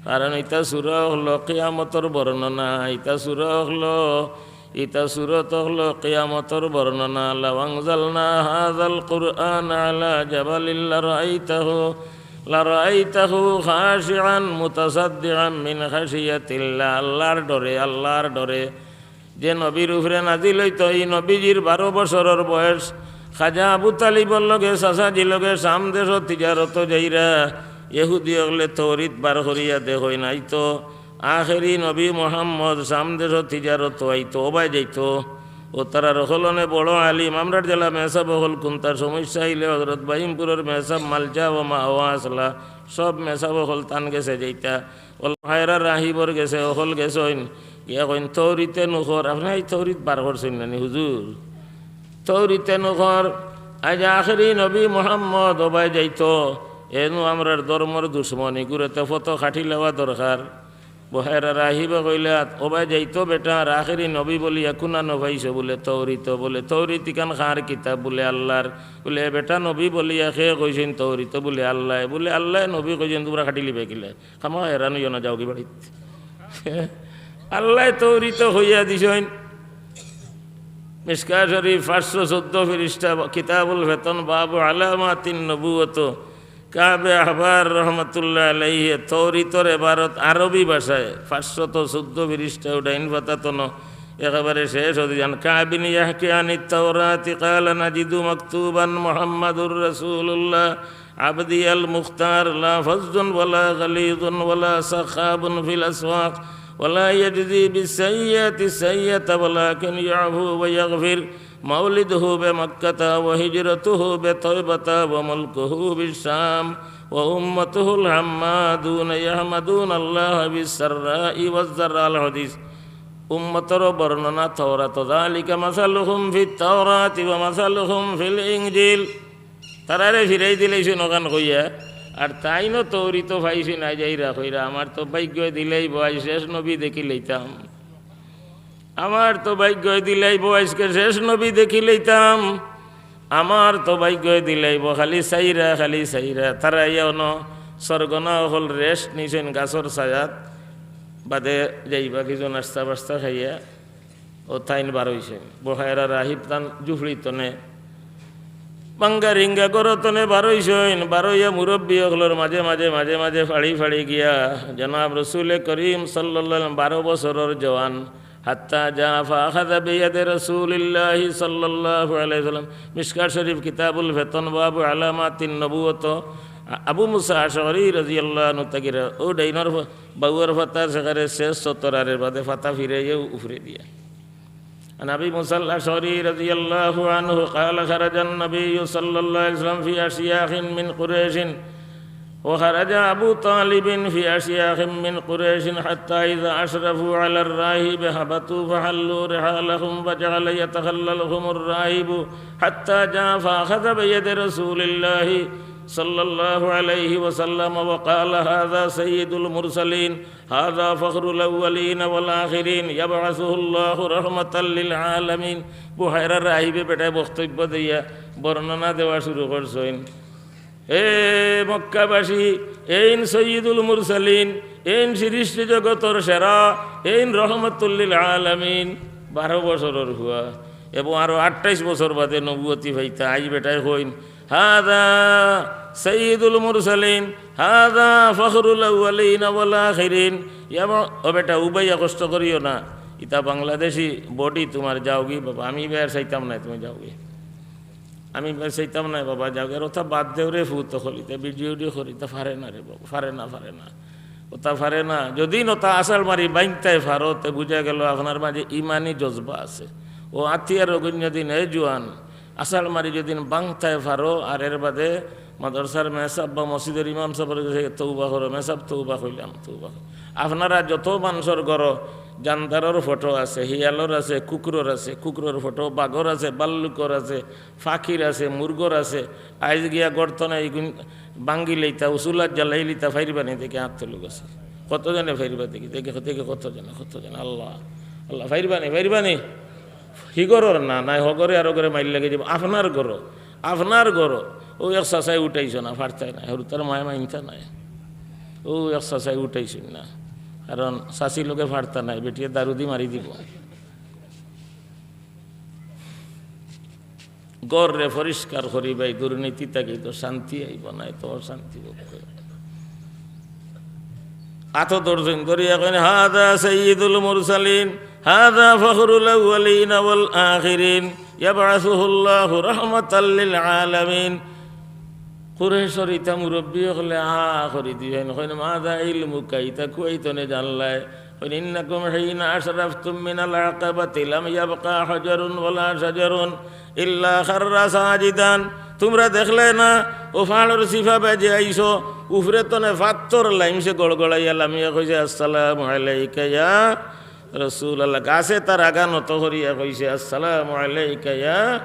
কারণ ইতা সূরা অকলো কিয়ামতর বর্ণনা, ইতা সূরা অকলো ইতা সূরত অকলো কিয়ামতর বর্ণনা। লাও আনজালনা হাযাল কুরআনা আলা জাবালিল লারাআইতাহু লারাআইতাহু খাশিআন মুতাসাদ্দিআন মিন খাশিয়াতিল্লাহ। আল্লাহর ডরে, আল্লাহর ডরে যে নবীর উপরে নাজিল অইতো, ই নবীজির বারো বছরর বয়স। খাজা আবু তালিবর লগে, চাচাজির লগে শাম দেশো তিজারতো যাইরা, ইহুদি অকলে তৌরিত বার করিয়া দেখইন, আইতো আখেরি নবী মুহাম্মদ শাম দেশো তিজারতো আইতো, অবায় যাইতো। অউ তারার অকলনে বড় আলিম, আমরার জেলা মেসাব অকল কুন্তা সমস্যা অইলে হজরত বাহিমপুরর মেসাব মালজা ও মা ও আসলা, সব মেসাব অকল তান গেছে যাইতা। অকল বুহায়রা রাহিবর গেছে, অকল গেছইন, গিয়া কইন, "তৌরিতে নুখর, আপনে ই তৌরিত বার করছইন না নি হুজুর? তৌরিতে নুখর, আইজ আখেরি নবী মুহাম্মদ অবায় যাইতো, এনু আমরার ধর্মর দুশমনি, ইগুরে তে ফতো খাটি লওয়া দরকার।" বুহায়রা রাহিবে কইলা, "অবায় যাইতো বেটা, আর আখেরি নবী বলিয়া কুনানো পাইছো?" বুলে, "তৌরিতো।" বুলে, "তৌরিত ইখান কার কিতাব?" বুলে, "আল্লাহর।" বুলে, "এ বেটা, নবী বলিয়া কে কইছইন তৌরিতো?" বুলে, "আল্লায়।" বুলে, "আল্লায় নবী কইছইন, তুমরা খাটিলিবায় কিলা? খামোখা হেরান অইও না, যাওগি বাড়িত।" আল্লায় তৌরিতো কইয়া দিছইন। মিশকাত শরীফ পাঁচশো চৌদ্দ পৃষ্ঠা, কিতাবুল ফিতন, বাবু আলামাতিন নবুয়ত, কাবে আহবার রহমতুল্লাহ আলাইহি তৌরিতর এবারত আরবি ভাষায় পাঁচশত চৌদ্দ পৃষ্ঠা, উডাইন পাতা তনো একেবারে শেষ অদিয়ান। কাবিন ইয়াহকি আনিত তাওরাতি কালা নাজিদু মাকতুবান মুহাম্মাদুর রাসূলুল্লাহ عبدي المختار لا فظ ولا غليظ ولا سخاب في الأسواق ولا يجزي بالسيئة السيئة ولكن يعفو ويغفر مولده بمكة وهجرته بطيبة وملكه بالشام وأمته الحمادون يحمدون الله بالسراء والضراء الحديث. উম্মতর বর্ণনা তওরাত, ذلك مثلهم في التوراة ومثلهم في الإنجيل. তারারে ফিরাই দিলাইছইন অখান কইয়া, আর তাইনও তৌরিতো পাইছইন, আইজ আইরা কইরা, "আমার তো ভাগ্যয় দিলাইবো, আইজ শেষ নবী দেখিলাইতাম। আমার তো ভাগ্যয় দিলাইবো, আইজকে শেষ নবী দেখিলাইতাম। আমার তো ভাগ্যয় দিলাইবো, খালি চাইরা, খালি চাইরা।" তারা ইয়া অনো সরগনা অকল rest নিছইন গাছর ছায়াত, বাদে যাইবা কিছু নাস্তা বাস্তা খাইয়া। অউ তাইন বারইছইন, বুহায়রা রাহিব তান জুফড়ি তনে, বাঙ্গা রিঙ্গা ঘর তনে বারইছইন, বারইয়া মুরব্বি অকলর মাঝে মাঝে, মাঝে মাঝে ফাড়ি ফাড়ি গিয়া জনাব রসুলে করিম সাল্লাল্লাহু আলাইহি ওয়াসাল্লাম, বারো বছরর জওয়ান, حتى جاء فأخذ بيد رسول الله صلى الله عليه وسلم। মিশকাত শরীফ, কিতাবুল ফিতন, বাবু আলামাতিন নবুয়ত, আ-, আবু মুসা আশআরী রাদিয়াল্লাহু আনহু তাকিরা, অউ ডাইনর ফ-, বাউর পাতা সেখানে শেষ সতর, আর এর বাদে পাতা ফিরাইয়া উপরে দিয়া। عن أبي موسى الأشعري رضي الله عنه قال: خرج النبي صلى الله عليه وسلم في أشياخ من قريش، وخرج أبو طالب في أشياخ من قريش، حتى إذا أشرفوا على الراهب هبطوا فحلوا رحالهم، فجعل يتخللهم الراهب حتى جاء فأخذ بيد رسول الله صلى الله عليه وسلم وقال: هذا سيد المرسلين، هذا فخر الأولين والآخرين، يبعثه الله رحمة للعالمين। বুহায়রা রাহিবে বেটায় বক্তব্য দিয়া বর্ণনা দেওয়া শুরু করছইন, "এ মক্কাবাসী, এইন সৈয়দুল মুরসালিন, এইন সৃষ্টি জগতর সেরা, এইন রহমতুল্লিল আলামিন।" বারো বছরর ফুয়া, এবং আরো আটাইশ বছর বাদে নবুয়তি পাইতা। আইজ বেটায় কইন, "হাদা সাইয়্যিদুল মুরসালিন, হাদা ফখরুল আউয়ালিন ওয়াল আখিরিন।" ইয়া বা-, ও বেটা, উবাইয়া কষ্ট করিও না। ইতা বাংলাদেশি body তুমার, যাওগি বাবা, আমি ইবার চাইতাম নায়, তুমি যাওগি। আমি ইবার চাইতাম নায় বাবা, যাওগি। আর ওটা বাদ দেও রে ফুত, হলিতে video উডিও করি, তা পারে না রে বাবা, পারে না, পারে না। ওটা পারে না। যদি নতা আষাড় মারি বাইনতায় পারো, তে বুঝা গেল আপনার মাঝে ইমানি জজবা আছে। ও আতিয়ার অগণ্য দিন, এ জুয়ান, আষাড় মারি যদি বাংতায় পারো, আর এর বাদে মাদ্রাসার মেসাব বা মসজিদর ইমাম সাবর গেছে তৌবা করো, "মেসাব তৌবা কইলাম, তৌবা করো।" আপনারা যত মানষর ঘরো জানদারর ফটো আছে, হিয়ালর আছে, কুকুরর আছে, কুকুরর ফটো, বাঘর আছে, বাল্লুকর আছে, ফাকির আছে, মুরগর আছে, আইজ গিয়া গর্ত নাই, ইগুন ভাঙ্গি লইতা, উসুলাত জ্বালাই লইতা, ফাইরবানি দেখি আত তুলুক আছে। কত জনে ফাইরবা দেখি, দেখি, দেখি কত জনে, কত জনে, আল্লাহ, আল্লাহ, ফাইরবানি, ফাইরবানি। হিগরর না, নাই হগরে আর ওগরে মাইর লাগি যাইবো, আপনার ঘরো, আপনার ঘরো। ও এক চাচায় উঠাইছো না, ফারতায় না, হরু তার মায় মাইনতা নাই। ও এক চাচায় উঠাইছো না, কারণ চাচি লগে ফারতা নাই, বেটিয়ে দারুদি মারি দিব। ঘররে পরিষ্কার করিবায়, দুর্নীতি থাকি তো শান্তি আইব না, এত অশান্তি অইব। আতো ধরছইন, ধরিয়া কইন, "হাদা সাইয়্যিদুল মুরসালিন, হাদা ফখরুল আউয়ালিন ওয়াল আখিরিন, ইয়াবআসুহুল্লাহু রাহমাতাল লিল আলামিন।" কুরাইশর ইতা মুরব্বি অকলে আ করি দিছইন, কইন, "মাযা ইলমুকা, ইতা কুয়াইতনে জানলায়?" কইন, "ইন্নাকুম হিনা আশরাফতুম মিনাল আকাবাতি লাম ইয়াবকা হাজারুন ওয়ালা শাজারুন ইল্লা খাররা সাজিদান।" তুমরা দেখলায় না, অউ পাহাড়র চিপা বায় যে আইছো, উপরে তনে পাত্থর লাইমছে গড়গড়াইয়া লামিয়া কইছে, "আসসালামু আলাইকা ইয়া রাসূলুল্লাহ।" গাছে তার আগা নত করিয়া কইছে, "আসসালামু আলাইকা ইয়া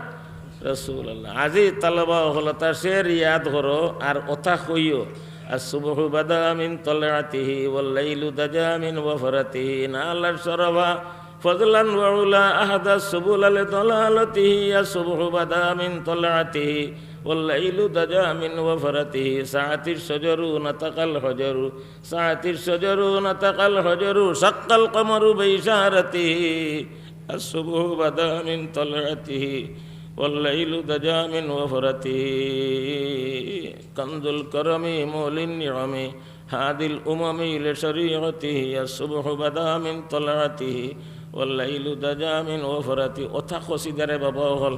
রাসূলুল্লাহ।" আজি তালবা অকল অতা শের ইয়াদ করো আর অতা কইও, "আসসুবহু বাদা মিন তালআতিহি ওয়াল লাইলু দাজা মিন ওয়াফরাতিহি, নালাশ শারাফা ফাদলান ওয়া উলা, আহদাস সুবুলা লিদালালাতিহি, আসসুবহু বাদা মিন তালআতিহি ওয়াল লাইলু দাজা মিন ওয়াফরাতিহি, সাআতিশ শাজারু নাতাকাল হাজারু, সাআতিশ শাজারু নাতাকাল হাজারু, শাক্কাল কামারু বিইশারাতিহি, আসসুবহু বাদা মিন তালআতিহি ওয়াল লাইলু দাজা মিন ওয়াফরাতিহি, কানজুল কারামি মুলিন নিআমি, হাদিল উমামি লিশারিআতিহি, আসসুবহু বাদা মিন তালআতিহি ওয়াল লাইলু দাজা মিন ওয়াফরাতিহি।" অতা কসিদারে বাবা অকল,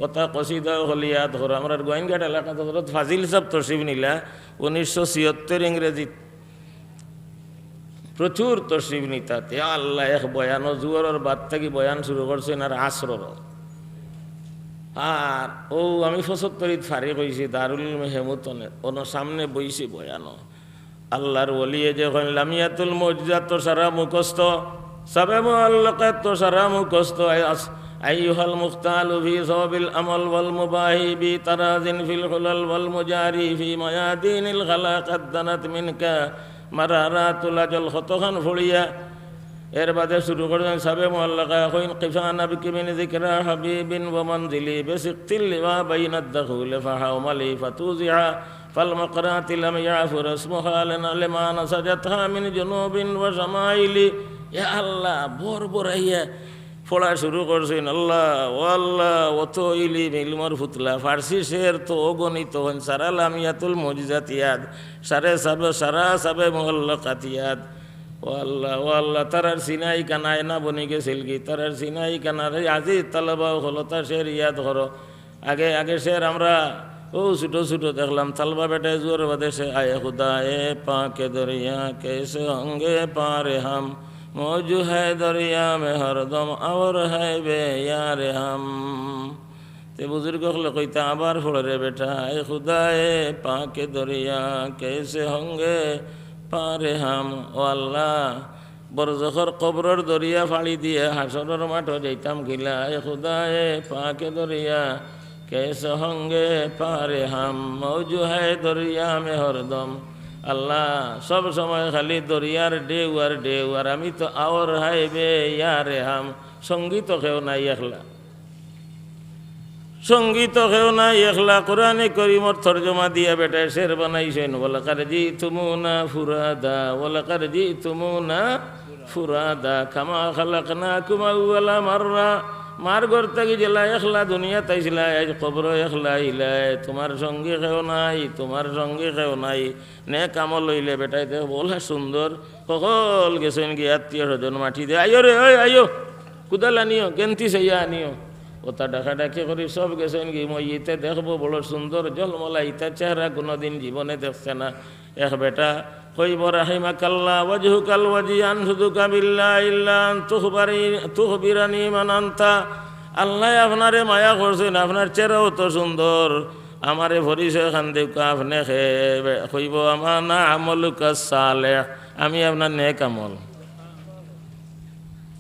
অতা কসিদা অকল ইয়াদ করো। আমরার গোয়াইনঘাট এলাকাত হযরত ফাজিল সাব তশরিফ নিলা, উনিশশো ছিয়াত্তর ইংরেজিত প্রচুর তশরিফ নিতা। ইয়া আল্লাহ, এক বয়ানো জুহরর বাদ থাকি বয়ান শুরু করছইন আর আসরর। আর অউ আমি পঁচাত্তরিত ফারিগ অইছি দারুল উলুম হেমুতনে, অনো সামনে বইছি বয়ানো। আল্লাহর ওলিয়ে যে কইন, লামিয়াতুল মুজিজাত তো সারা মুখস্থ, সাবে মুআল্লাকাত তো সারা মুখস্থ। আই-, আস-, আইয়ুহাল মুখতালু ফি সাওবিল আমাল ওয়াল মুবাহি বি তারাজিন ফিল হুলাল ওয়াল মুজারি ফি মায়াদিনিল খালা কাদ্দানাত মিনকা মারারাতুল আজল। কতখান পড়িয়া এর বাদে শুরু করছইন সাবে মুআল্লাকা, কইন, "কিফা নাবকি মিন যিকরা হাবিবিন ওয়া মানজিলি বিসিকতিল লিওয়া বাইনাদ দাখুলি ফাহাউমালি ফাতুজিআ ফাল মাকরাতি লাম ইয়াফুর ইসমুহা লিনা লিমা নাসাজাতহা মিন জুনুবিন ওয়া শামাইলি।" ইয়া আল্লাহ, বড় বড় ইয়া পড়া শুরু করছইন। আল্লাহ, ও আল্লাহ, অত ইলিম, ইলমর ফুতলা, ফার্সি শের তো অগণিত, হইন সারা লামিয়াতুল মুজিজাত ইয়াদ, সারে সাবে, সারা সাবে মুআল্লাকাত ইয়াদ। ও আল্লাহ, ও আল্লাহ, তারার সিনাই কানা আয়না বনি গেছিল কি, তারার সিনাই কানার এই আজিজ তালবা অকল অতা শের ইয়াদ করো। আগে, আগে শের আমরা অউ ছোট ছোট দেখলাম, তালবা বেটায় জুহরর বাদে শের, আয় খুদায়ে পাকে দরিয়া কেসে হঙ্গে পারে হাম, মৌজু হ্যায় দরিয়া মে হরদম, আওর হ্যায় বে ইয়ারে হাম। তে বুজুর্গ অকলে কইতা, আবার পড় রে বেটা, আয় খুদায়ে পাকে দরিয়া কেসে হঙ্গে পারে হাম। ও আল্লাহ, বরজখর কবরর দরিয়া ফাড়ি দিয়া হাশরর মাঠো যাইতাম কিলা, এ খুদায়ে পাকে দরিয়া কেসে হঙ্গে পারে হাম, মৌজু হ্যায় দরিয়া মে হরদম। আল্লাহ, সব সময় খালি দরিয়ার ঢেউ আর ঢেউ, আর আমি তো আওর হায় বে ইয়ারে হাম, সঙ্গী তো কেউ নাই, একলা। সঙ্গী তো কেউ নাই, একলা। কোরআনে করিমর তর্জমা দিয়া বেটায় শের বানাইছইন, "ওয়ালাকাদ জিতুমুনা ফুরাদা, ওয়ালাকাদ জিতুমুনা ফুরাদা, কামা খালাকনাকুম আউওয়ালা মাররা।" মার ঘর থাকি যেলা একলা দুনিয়াত আইছিলায়, আইজ কবরো একলা আইলায়। তুমার সঙ্গী কেউ নাই, তুমার সঙ্গী কেউ নাই। নেক আমল অইলে বেটায় দেখবো, অলা সুন্দর, হকল গেছইন গি আত্মীয় স্বজন মাটি দে, "আইও রে, ওই আইও।" কুদাল আনিও, গেন্তি চাইয়া আনিও। অতা ডাকাডাকি করি সব গেছইন গি মইয়িতে, দেখবো বড় সুন্দর ঝলমলা ইতা চেহারা কুনুদিন জীবনে দেখছে না। এক বেটা কইবো, "রাহিমাকাল্লাহ, ওয়াজহুকাল ওয়াজি আনশুদুকা বিল্লাহ ইল্লা আন তুখবারি-, তুখবিরানি মান আনতা।" আল্লায় আপনারে মায়া করছইন, আপনার চেহারাও তো সুন্দর, আমারে পরিচয় খান দেউক্কা, আপনে কে? কইবো, "আমা না আমালুকা সালেহ, আমি আপনার নেক আমল।"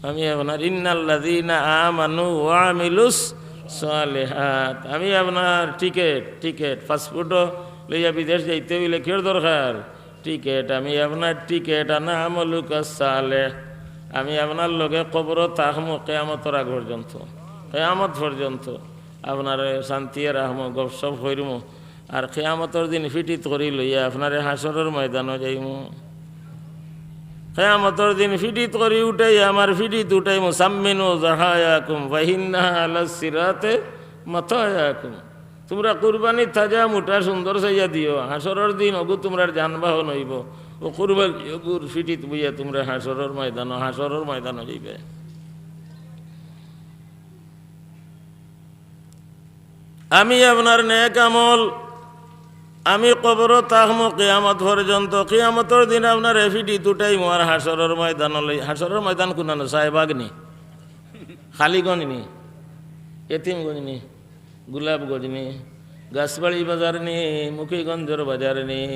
আমি আপনার ইন্নাল্লাযীনা আমানু ওয়া আমিলুস সালিহাত। আমি আপনার টিকেট, টিকেট, পাসপোর্ট লইয়া বিদেশ যাইতে অইলে কিওর দরকার? টিকেট। আমি আপনার টিকেট, আনা আমালুকা সালেহ। আমি আপনার লগে কবরো থাকমু কিয়ামতর আগ পর্যন্ত, কিয়ামত পর্যন্ত। আপনারে শান্তিয়ে রাখমু, গপসপ করিমু। আর কিয়ামতর দিন ফিটিত করি লইয়া আপনারে হাশরর ময়দানো যাইমু। কিয়ামতর দিন ফিটিত করি উঠাইয়া আমার ফিটিত উঠাইমু, "সাম্মিনু জাহায়াকুম ফাইন্নাহা আলাস সিরাতে মাতায়াকুম। তুমরা কুরবানি তাজা, মুটা, সুন্দর চাইয়া দিও। হাশরর দিন অগু তুমরার যানবাহন অইবো। অউ কুরবানি অগুর ফিটিত বইয়া তুমরা হাশরর ময়দানো, হাশরর ময়দানো যাইবায়। আমি আপনার নেক আমল, আমি কবরো থাকমু কিয়ামত পর্যন্ত। কিয়ামতর দিন আপনারে ফিটিত উঠাইমু আর হাশরর ময়দানো লই-, হাশরর ময়দান কুনানো? সাহেবাগ নি? কালিগঞ্জ নি? এতিমগঞ্জ নি? গোলাপগঞ্জ নি? গাছবাড়ি বাজার নি? মুখিগঞ্জর বাজার নি?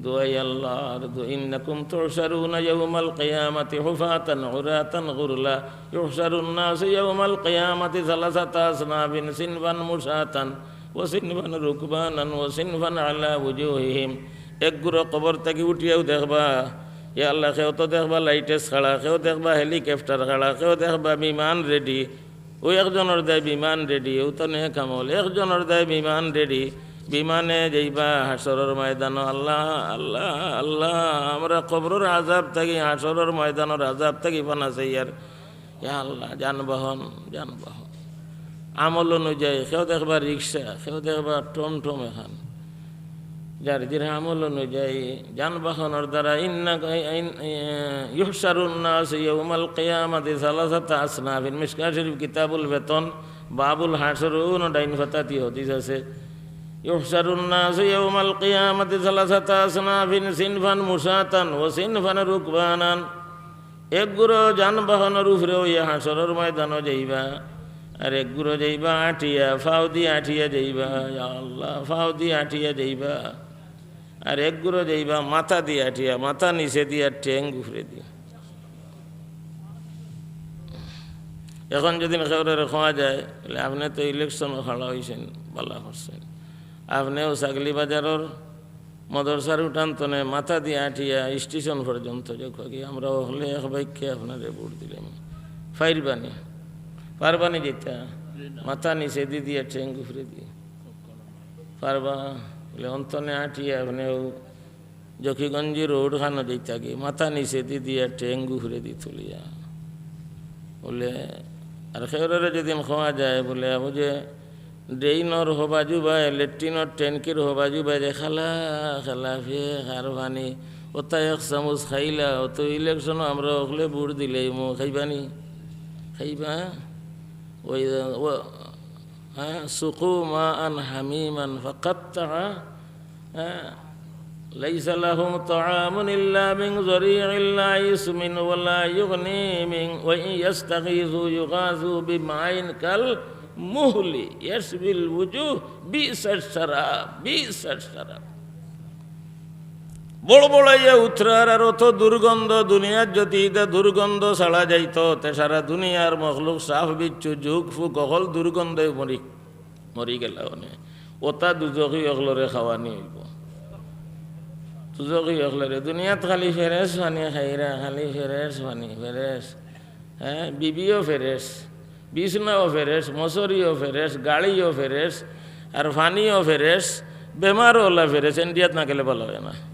দোয়াই আল্লাহর দো-, إنكم تحشرون يوم القيامة حفاة عراة غرلا يحشر الناس يوم القيامة ثلاثة أصناف صنفا مشاة وصنفا ركبانا وصنفا على وجوههم। এক গুরু কবর থাকি উঠিয়াউ দেখবা, ইয়া আল্লাহ, কেউ তো দেখবা লাইটেস খাড়া, কেউ দেখবা হেলিকপ্টার খাড়া, কেউ দেখবা বিমান রেডি। অউ একজনর দায় বিমান রেডি, অউ তো নেক আমল। একজনর দায় বিমান রেডি, বিমানে যাইবা হাশরর ময়দানো। আল্লাহ, আল্লাহ, আল্লাহ, আমরা কবরর আযাব থাকি, হাশরর ময়দানর আযাব থাকি পানা চাইয়ার। ইয়া আল্লাহ, যানবাহন, যানবাহন। আমল অনুযায়ী কেউ দেখবা রিক্সা, কেউ দেখবা টমটম এখান। যার যার আমল অনুযায়ী যানবাহনর দ্বারা ইন্না-, ইন-, ইন-, يحشر الناس يوم القيامة ثلاثة أصناف। মিশকাত শরীফ কিতাবুল ফিতন, বাবুল হাশর, অনো ডাইন পাতাত ই হাদিস আছে। يحشر الناس يوم القيامة ثلاثة أصناف صنفا مشاة وصنفا ركبانا। এক গুরু যানবাহনর উপরে অইয়া হাশরর ময়দানো যাইবা, আর এক গুরু যাইবা আটিয়া, ফাও দি আটিয়া যাইবা, ইয়া আল্লাহ, ফাও দি আটিয়া যাইবা। আর এক গুরু যাইবা মাথা দি আটিয়া, মাথা নিচে দিয়া ঠেং উপরে দি। এখন যদি কেউরে কওয়া যায়, বলে, "আপনে তো ইলেকশনো খাড়া অইছইন, ভালা করছইন, আপনেও ছাগলি বাজারর মদরসার উঠান তনে মাথা দিয়া আটিয়া স্টেশন পর্যন্ত যাউক্কা গি, আমরা অকলে এক বাক্যে আপনারে ভোট দিলাম।" ফাইরবানি? পারবানি যাইতা? মাথা নিচে দি দিয়া ঠেং উপরে দি। পারবা? বলে, "অন্তনে আটিয়া আপনেও জকিগঞ্জি রোড খানো যাইতা গি, মাথা নিচে দি দিয়া ঠেং উপরে দি তুলিয়া।" বলে, আর কেউরে যদি কওয়া যায়, বলে, "আবু যে ড্রেইনর হবাজু বায়, লেট্রিনর ট্যাঙ্কির হবাজু বায় যে খালা খালা ফেক আর পানি, অতা এক চামুচ খাইলা, অত ইলেকশনো আমরা অকলে ভোট দিলাইমু, খাইবানি?" খাইবা? ওই, ও, হ্যাঁ, سقوا ماء حميما فقطع, হ্যাঁ, ليس لهم طعام إلا من ضريع لا يسمن ولا يغني من، وإن يستغيثوا يغاثوا بماء كالمهل يشوي الوجوه بئس الشراب، بئس الشراب। বড় বড় ইয়া উতরার আর অত দুর্গন্ধ, দুনিয়াত যদি ইতা দুর্গন্ধ ছাড়া যাইতো, তে সারা দুনিয়ার মখলুক, সাপ বিচ্ছু, জুক ফুক, অকল দুর্গন্ধে মরি, মরি গেলা অনে। অতা দুজখি অকলরে খাওয়ানি অইবো। দুজখি অকলরে, দুনিয়াত খালি ফেরেশ পানি খাইরা, খালি ফেরেশ পানি, ফেরেশ। হ্যাঁ, বিবিও ফেরেশ, বিছনাও ফেরেশ, মশারিও ফেরেশ, গাড়িও ফেরেশ, আর পানিও ফেরেশ, বেমারও অলা ফেরেশ, ইন্ডিয়াত না গেলে ভালা অয় না।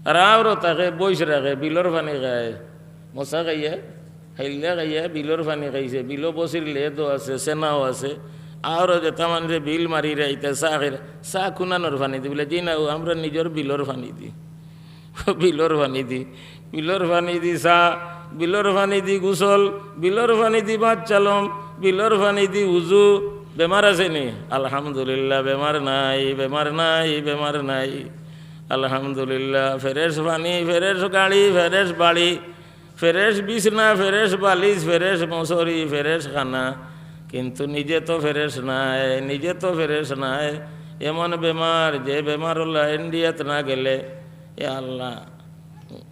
আর আওরো থাকে, বইস রাখে, বিলর পানি খায়, মশা খাইয়া, হাইল্লা খাইয়া, বিলর পানি খাইছে, বিলো বসির লেদও আছে, সেনাও আছে। আওরো যেতা মানষে বিল মারিরা ইতা চা খাইরা, চা কুনানোর পানি দি? বলে, "জি না, অউ আমরা নিজর বিলর পানি দি।" বিলর পানি দি, বিলর পানি দি চা, বিলর পানি দি গোসল, বিলর পানি দি ভাত চালম, বিলর পানি দি উজু। বেমার আছে নি? আলহামদুলিল্লাহ, বেমার নাই, বেমার নাই, বেমার নাই। আলহামদুলিল্লাহ, ফেরেশ পানি, ফেরেশ গাড়ি, ফেরেশ বাড়ি, ফেরেশ বিছনা, ফেরেশ বালিশ, ফেরেশ মশারি, ফেরেশ খানা। কিন্তু নিজে তো ফেরেশ নায়, নিজে তো ফেরেশ নায়। এমন বেমার, যে বেমার অলা ইন্ডিয়াত না গেলে, এ আল্লাহ,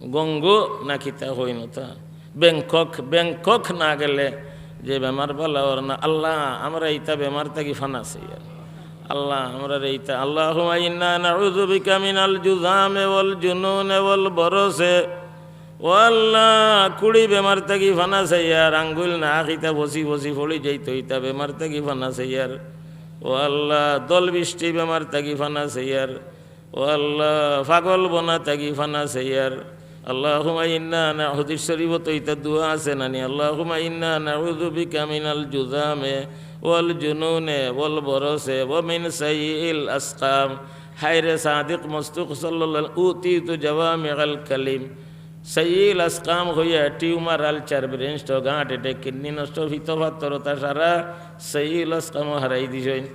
গঙ্গো না কিতা কইন অতা, ব্যাংকক, ব্যাংকক না গেলে যে বেমার ভালা অর না। আল্লাহ, আমরা ইতা বেমার থাকি পানা চাইয়ার। আল্লাহ, আমরারে ইতা, اللهم إنا نعوذ بك من الجذام والجنون والبرص। ও আল্লাহ, কুড়ি বেমার থাকি পানা চাইয়ার, আঙ্গুল না কিতা ফসি ফসি পড়ি যাইতো, ইতা বেমার থাকি পানা চাইয়ার। ও আল্লাহ, দল বৃষ্টি বেমার থাকি পানা চাইয়ার। ও আল্লাহ, পাগল বনা থাকি পানা চাইয়ার। আল্লাহুম্মা ইন্না নাউযু, শরীফো তো ইতা দোয়া আছে নানি, আল্লাহুম্মা ইন্না নাউযু বিকা মিনাল জুযামি ওয়াল জুনুনি ওয়াল বারাসি ওয়া মিন সাইয়্যিল আসকাম। হায়রে সাদিক মসদুক সাল্লাল্লাহু আলাইহি ওয়াসাল্লাম, উতিতু জাওয়ামিআল কালিম। সাইয়্যিল আসকাম কইয়া tumour, ulcer, brain stroke, heart attack, kidney নষ্ট, পিত্ত পাথর, অতা সারা সাইয়্যিল আসকামও হারাই দিছইন।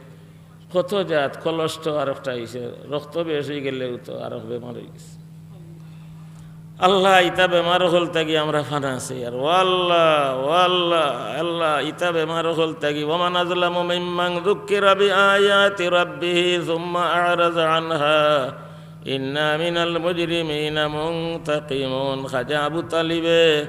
কত জাত, কলস্ট আরোকটা অইছে, রক্ত বেশ অইগেলেউ তো আরোক বেমার অইগেছে। আল্লাহ, ইতা বেমার অকল থাকি আমরা ফানা আছি। আর ও আল্লাহ, ও আল্লাহ, আল্লাহ, ইতা বেমার অকল থাকি, ওয়া মান আযলামু মিম্মান যুক্কিরা বিআয়াতি রাব্বিহি সুম্মা আ'রাযা আনহা, ইন্না মিনাল মুজরিমিনা মুনতাকিমুন। খাজা আবু তালিবে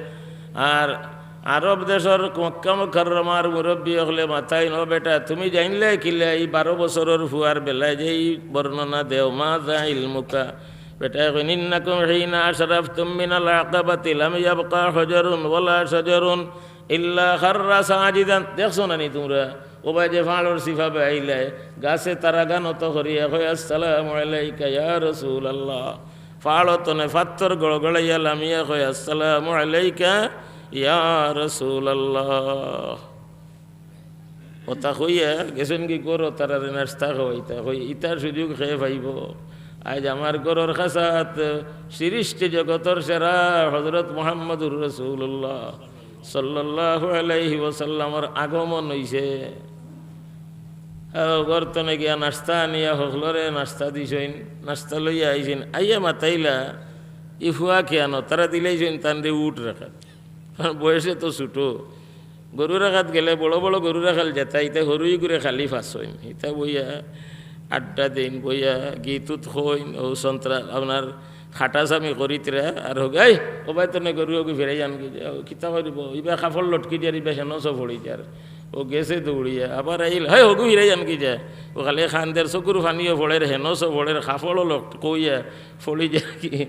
আর আরব দেশর মক্কা মুকাররমার মুরব্বি অকলে মাতইন, "ও বেটা, তুমি জানলায় কিলা ই বারো বছরর ফুয়ার বেলায় যে ই বর্ণনা দেও, মাযা ইলমুকা?" বেটায় কইন, "ইন্নাকুম হিনা আশরাফতুম মিনাল আকাবাতি লাম ইয়াবকা হাজারুন ওয়ালা শাজারুন ইল্লা খাররা সাজিদান।" দেখছো না নি তুমরা? অবায় যে ফাড়র সিফা বায় আইলায়, গাছে তারা গা নত করিয়া কয়, "আসসালামু আলাইকা ইয়া রাসূলুল্লাহ।" ফাড় তনে ফাত্তর গড়গড়াইয়া লামিয়া কয়, "আসসালামু আলাইকা ইয়া রাসূলুল্লাহ।" অতা কইয়া গেছইন গি ঘরো তারারে নাস্তা খাওয়াইতা। কই, ইতার সুযোগ কে পাইবো? আইজ আমার ঘরর খাছাত সৃষ্টি জগতর সেরা হযরত মুহাম্মদুর রাসূলুল্লাহ সাল্লাল্লাহু আলাইহি ওয়াসাল্লামর আগমন অইছে। আহ, ঘর তনে গিয়া নাস্তা আনিয়া হকলরে নাস্তা দিছইন, নাস্তা লইয়া আইছইন। আইয়া মাতাইলা, "ই ফুয়া কিয়ানো?" তারা দিলাইছইন তানরে উট রাখাত। কারণ বয়সে তো ছোট। গরু রাখাত গেলে বড় বড় গরু রাখাল যেতা, ইতা হরু ইগুরে খালি ফাছইন। ইতা বইয়া আড্ডা দেইন, বইয়া গীত উত কইন, ও সন্ত্রা-, আপনার খাটাস আমি করিতরা, আর হোক, "এই, অবায় তনে গরু হগু ফিরাই আনগি যা, ও কিতা করিবো, ইবা কাপড় লটকি দিয়ার, ইবা হেনসো পড়ি যার।" ও গেছে দৌড়িয়া, আবার আইল, "হেই, হগু ফিরাই আনগি যা।" ও খালি কান্দের, চকুর পানিও পড়ের, হেনসো পড়ের, কাপড়ও লট-, কইয়া পড়ি যার কি।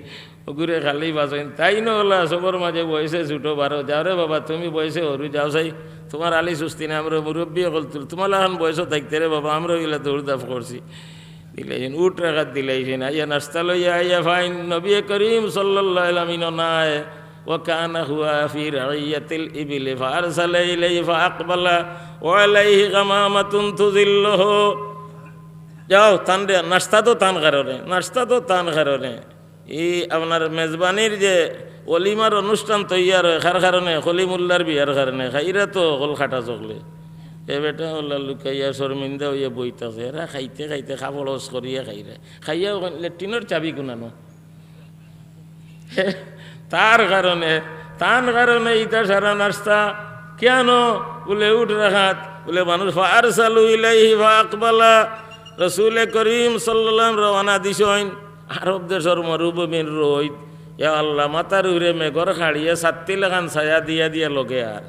হগুরে খালি ফাছইন, তাইন অলা সবর মাঝে বয়সে ছোট বারো, "যাও রে বাবা, তুমি বয়সে হরু, যাও চাই, তুমার আলি সুস্তি নাই, আমরা মুরব্বি অকল তুল, তুমার লাখান বয়সও থাকতে রে বাবা, আমরা ইলা দৌড় দাপ করছি।" দিলাইছইন, উট রাখাত দিলাইছইন, আইয়া নাস্তা লইয়া আইয়া ফাইন, নবী করিম সাল্লাল্লাহু আলাইহি ওয়াসাল্লাম ইনো নাই, ওয়া কানা হুয়া ফি রাইয়াতিল ইবিলি ফাআরসালা ইলাইহি ফাআকবালা ওয়া আলাইহি গামামাতুন তুযিল্লুহু। যাও, তানরে, নাস্তা তো তান কারণে, নাস্তা তো তান কারণে। ই আপনার মেজবানির যে অলিমার অনুষ্ঠান তৈয়ার অয়, কার কারণে? কলিমুল্লার বিয়ার কারণে। খাইরা তো হকল খাটাস অকলে। এ বেটা অলা লুকাইয়া শরমিন্দা অইয়া বইতাছে। এরা খাইতে খাইতে কাপড় হস করিয়া খাইরা। খাইয়া অখন লেট্রিনর চাবি কুনানো। তার কারণে, তান কারণে ইতা সারা নাস্তা। কিয়ানো? বুলে উট রাখাত, বুলে মানুষ ফাআরসালু ইলাইহি ফাআকবালা। রসুলে করিম সাল্লাল্লাহু আলাইহি ওয়াসাল্লাম রওয়ানা দিছইন। আরব দেশর মরুভূমির রইদ, ইয়া আল্লাহ, মাথার উপরে মেঘর খাড়িয়ে ছাত্তি লাখান ছায়া দিয়া দিয়া লগে আর।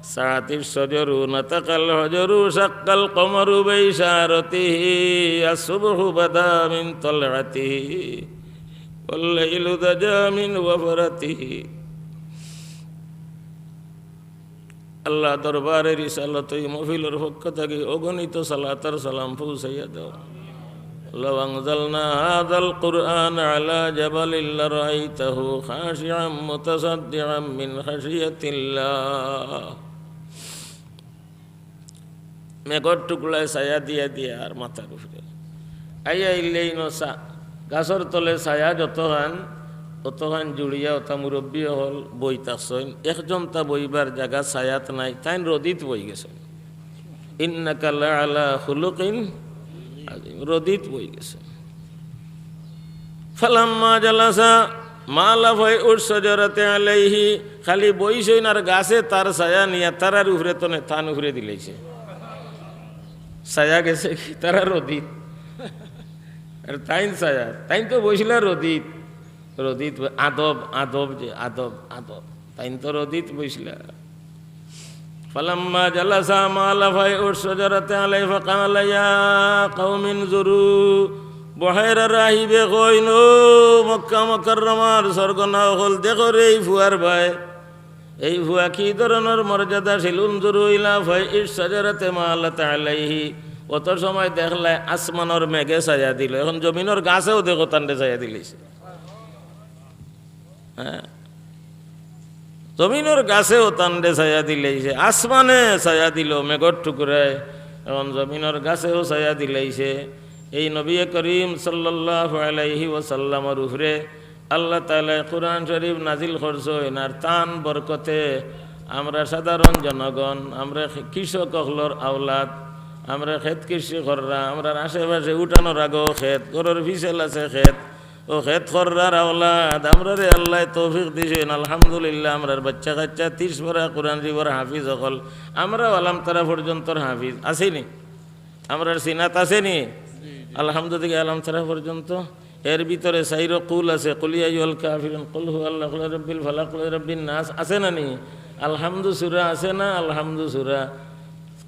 সাআতিশ শাজারু নাতাকাল হাজারু শাক্কাল কমারু বিইশারাতিহি, আসসুবহু বাদা মিন তালআতিহি, ওয়াল লাইলু দাজা মিন ওয়াফরাতিহি। আল্লাহ দরবারে রিসালত ই মহফিলর পক্ষ থাকি অগণিত সালাত আর সালাম পৌঁছাইয়া দাও। লাউ আনজালনা হাযাল কুরআনা আলা জাবালিন লারাআইতাহু খাশিআম মুতাসাদ্দিআম মিন খাশিয়াতিল্লাহ। মেঘর টুকরায় ছায়া দিয়া দিয়া আর মাথার উপরে। আইয়া ইল্লেই নসা, গাছর তলে ছায়া যতখান, ততখান জুড়িয়া অতা মুরব্বি অকল বই থাকছইন। একজন তা বইবার জাগা ছায়াত নাই, তাইন রদিত বই গেছইন। ইন্নাকা লাআলা খুলুকিন আযীম, রদিত বই গেছইন। ফালাম্মা জালাসা মালা ফাইউশ শাজারাতি আলাইহি, খালি বইছইন আর গাছে তার ছায়া নিয়া তারার উপরে তনে তান উপরে দিলাইছে। ছায়া গেছে কি? তারা রদিত। আর তাইন ছায়া, তাইন তো বইছিলা রদিত। রদিত, আদব, আদব যে, আদব, আদব। তাইন তো রদিত বইছিলা। ফালাম্মা জালাসা মালা ফাইউশ শাজারাতি আলাইহি ফাকালা ইয়া কওমি উনজুরু। বহেরা রাহিবে কইন, "ও মক্কা মুকাররমার সরগনা অকল, দেখো রে ই ফুয়ার বায়। এই ফুয়া কি ধরনর মর্যাদাশীল। উনজুরু ইলা ফাইউশ শাজারাতি মালাত আলাইহি।" অত সময় দেখলায় আসমানর মেঘে ছায়া দিল, এখন জমিনর গাছেও দেখো তানরে ছায়া দিলিছে। হ্যাঁ, জমিনর গাছেও তানরে ছায়া দিলাইছে, আসমানে ছায়া দিল মেঘর টুকরায়, এখন জমিনর গাছেও ছায়া দিলাইছে। এই নবী করিম সাল্লাল্লাহু আলাইহি ওয়াসাল্লামর উপরে আল্লাহ তাআলায় কোরআন শরীফ নাজিল করছইন, আর তান বরকতে আমরা সাধারণ জনগণ, আমরা কৃষক অকলর আওলাদ, আমরা খেত কৃষি কররা, আমরার আশেপাশে উঠানর আগেও খেত, ঘরর পিছেল আছে খেত, ও খেত কররার আওলাদ, আমরারে আল্লায় তৌফিক দিছইন, আলহামদুলিল্লাহ। আমরার বাচ্চা কাচ্চা তিরিশ পারা কোরআন শরীফর হাফিজ অকল, আমরাও আলাম তারা পর্যন্তর হাফিজ, আছি নি? আমরার সিনাত আছে নি? আলহামদু থেকে আলাম তারা পর্যন্ত। এর ভিতরে চাইরো কুল আছে, কুল ইয়া আইয়ুহাল কাফিরুন, কুল হুয়াল্লাহু, কুল রব্বিল ফালাক, কুল রব্বিন নাস, আছে না নি? আলহামদু সূরা আছে না? আলহামদু সূরা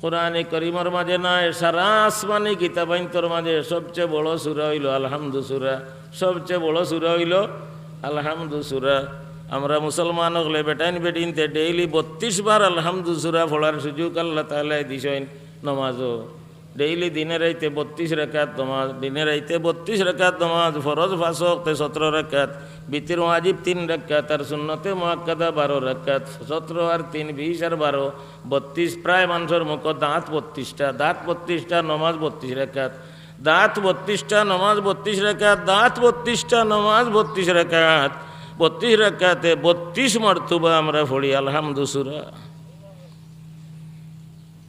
কোরআনে করিমর মাঝে নাই, সারা আসমানি কিতাবাইন্তর মাঝে সবচেয়ে বড় সূরা অইলো আলহামদু সূরা। সবচেয়ে বড় সূরা অইলো আলহামদু সূরা। আমরা মুসলমান অকলে বেটাইন বেটিন্তে ডেইলি বত্রিশ বার আলহামদু সূরা পড়ার সুযোগ আল্লাহ তাআলায় দিছইন নমাজো। ডেইলি দিনে রাইতে বত্রিশ রাকাত নমাজ, দিনে রাইতে বত্রিশ রাকাত নমাজ, ফরজ পাঁচ ওয়াক্তে সতেরো রাকাত, বিতির ওয়াজিব তিন রাকাত, আর সুন্নতে মুআক্কাদা বারো রাকাত। সতেরো আর তিন বিশ আর বারো, বত্রিশ। প্রায় মানষর মুখো দাঁত বত্রিশটা, দাঁত বত্রিশটা, নমাজ বত্রিশ রাকাত, দাঁত বত্রিশটা, নমাজ বত্রিশ রাকাত, দাঁত বত্রিশটা, নমাজ বত্রিশ রাকাত। বত্রিশ রাকাতে বত্রিশ মর্তবা আমরা পড়ি আলহামদু সূরা।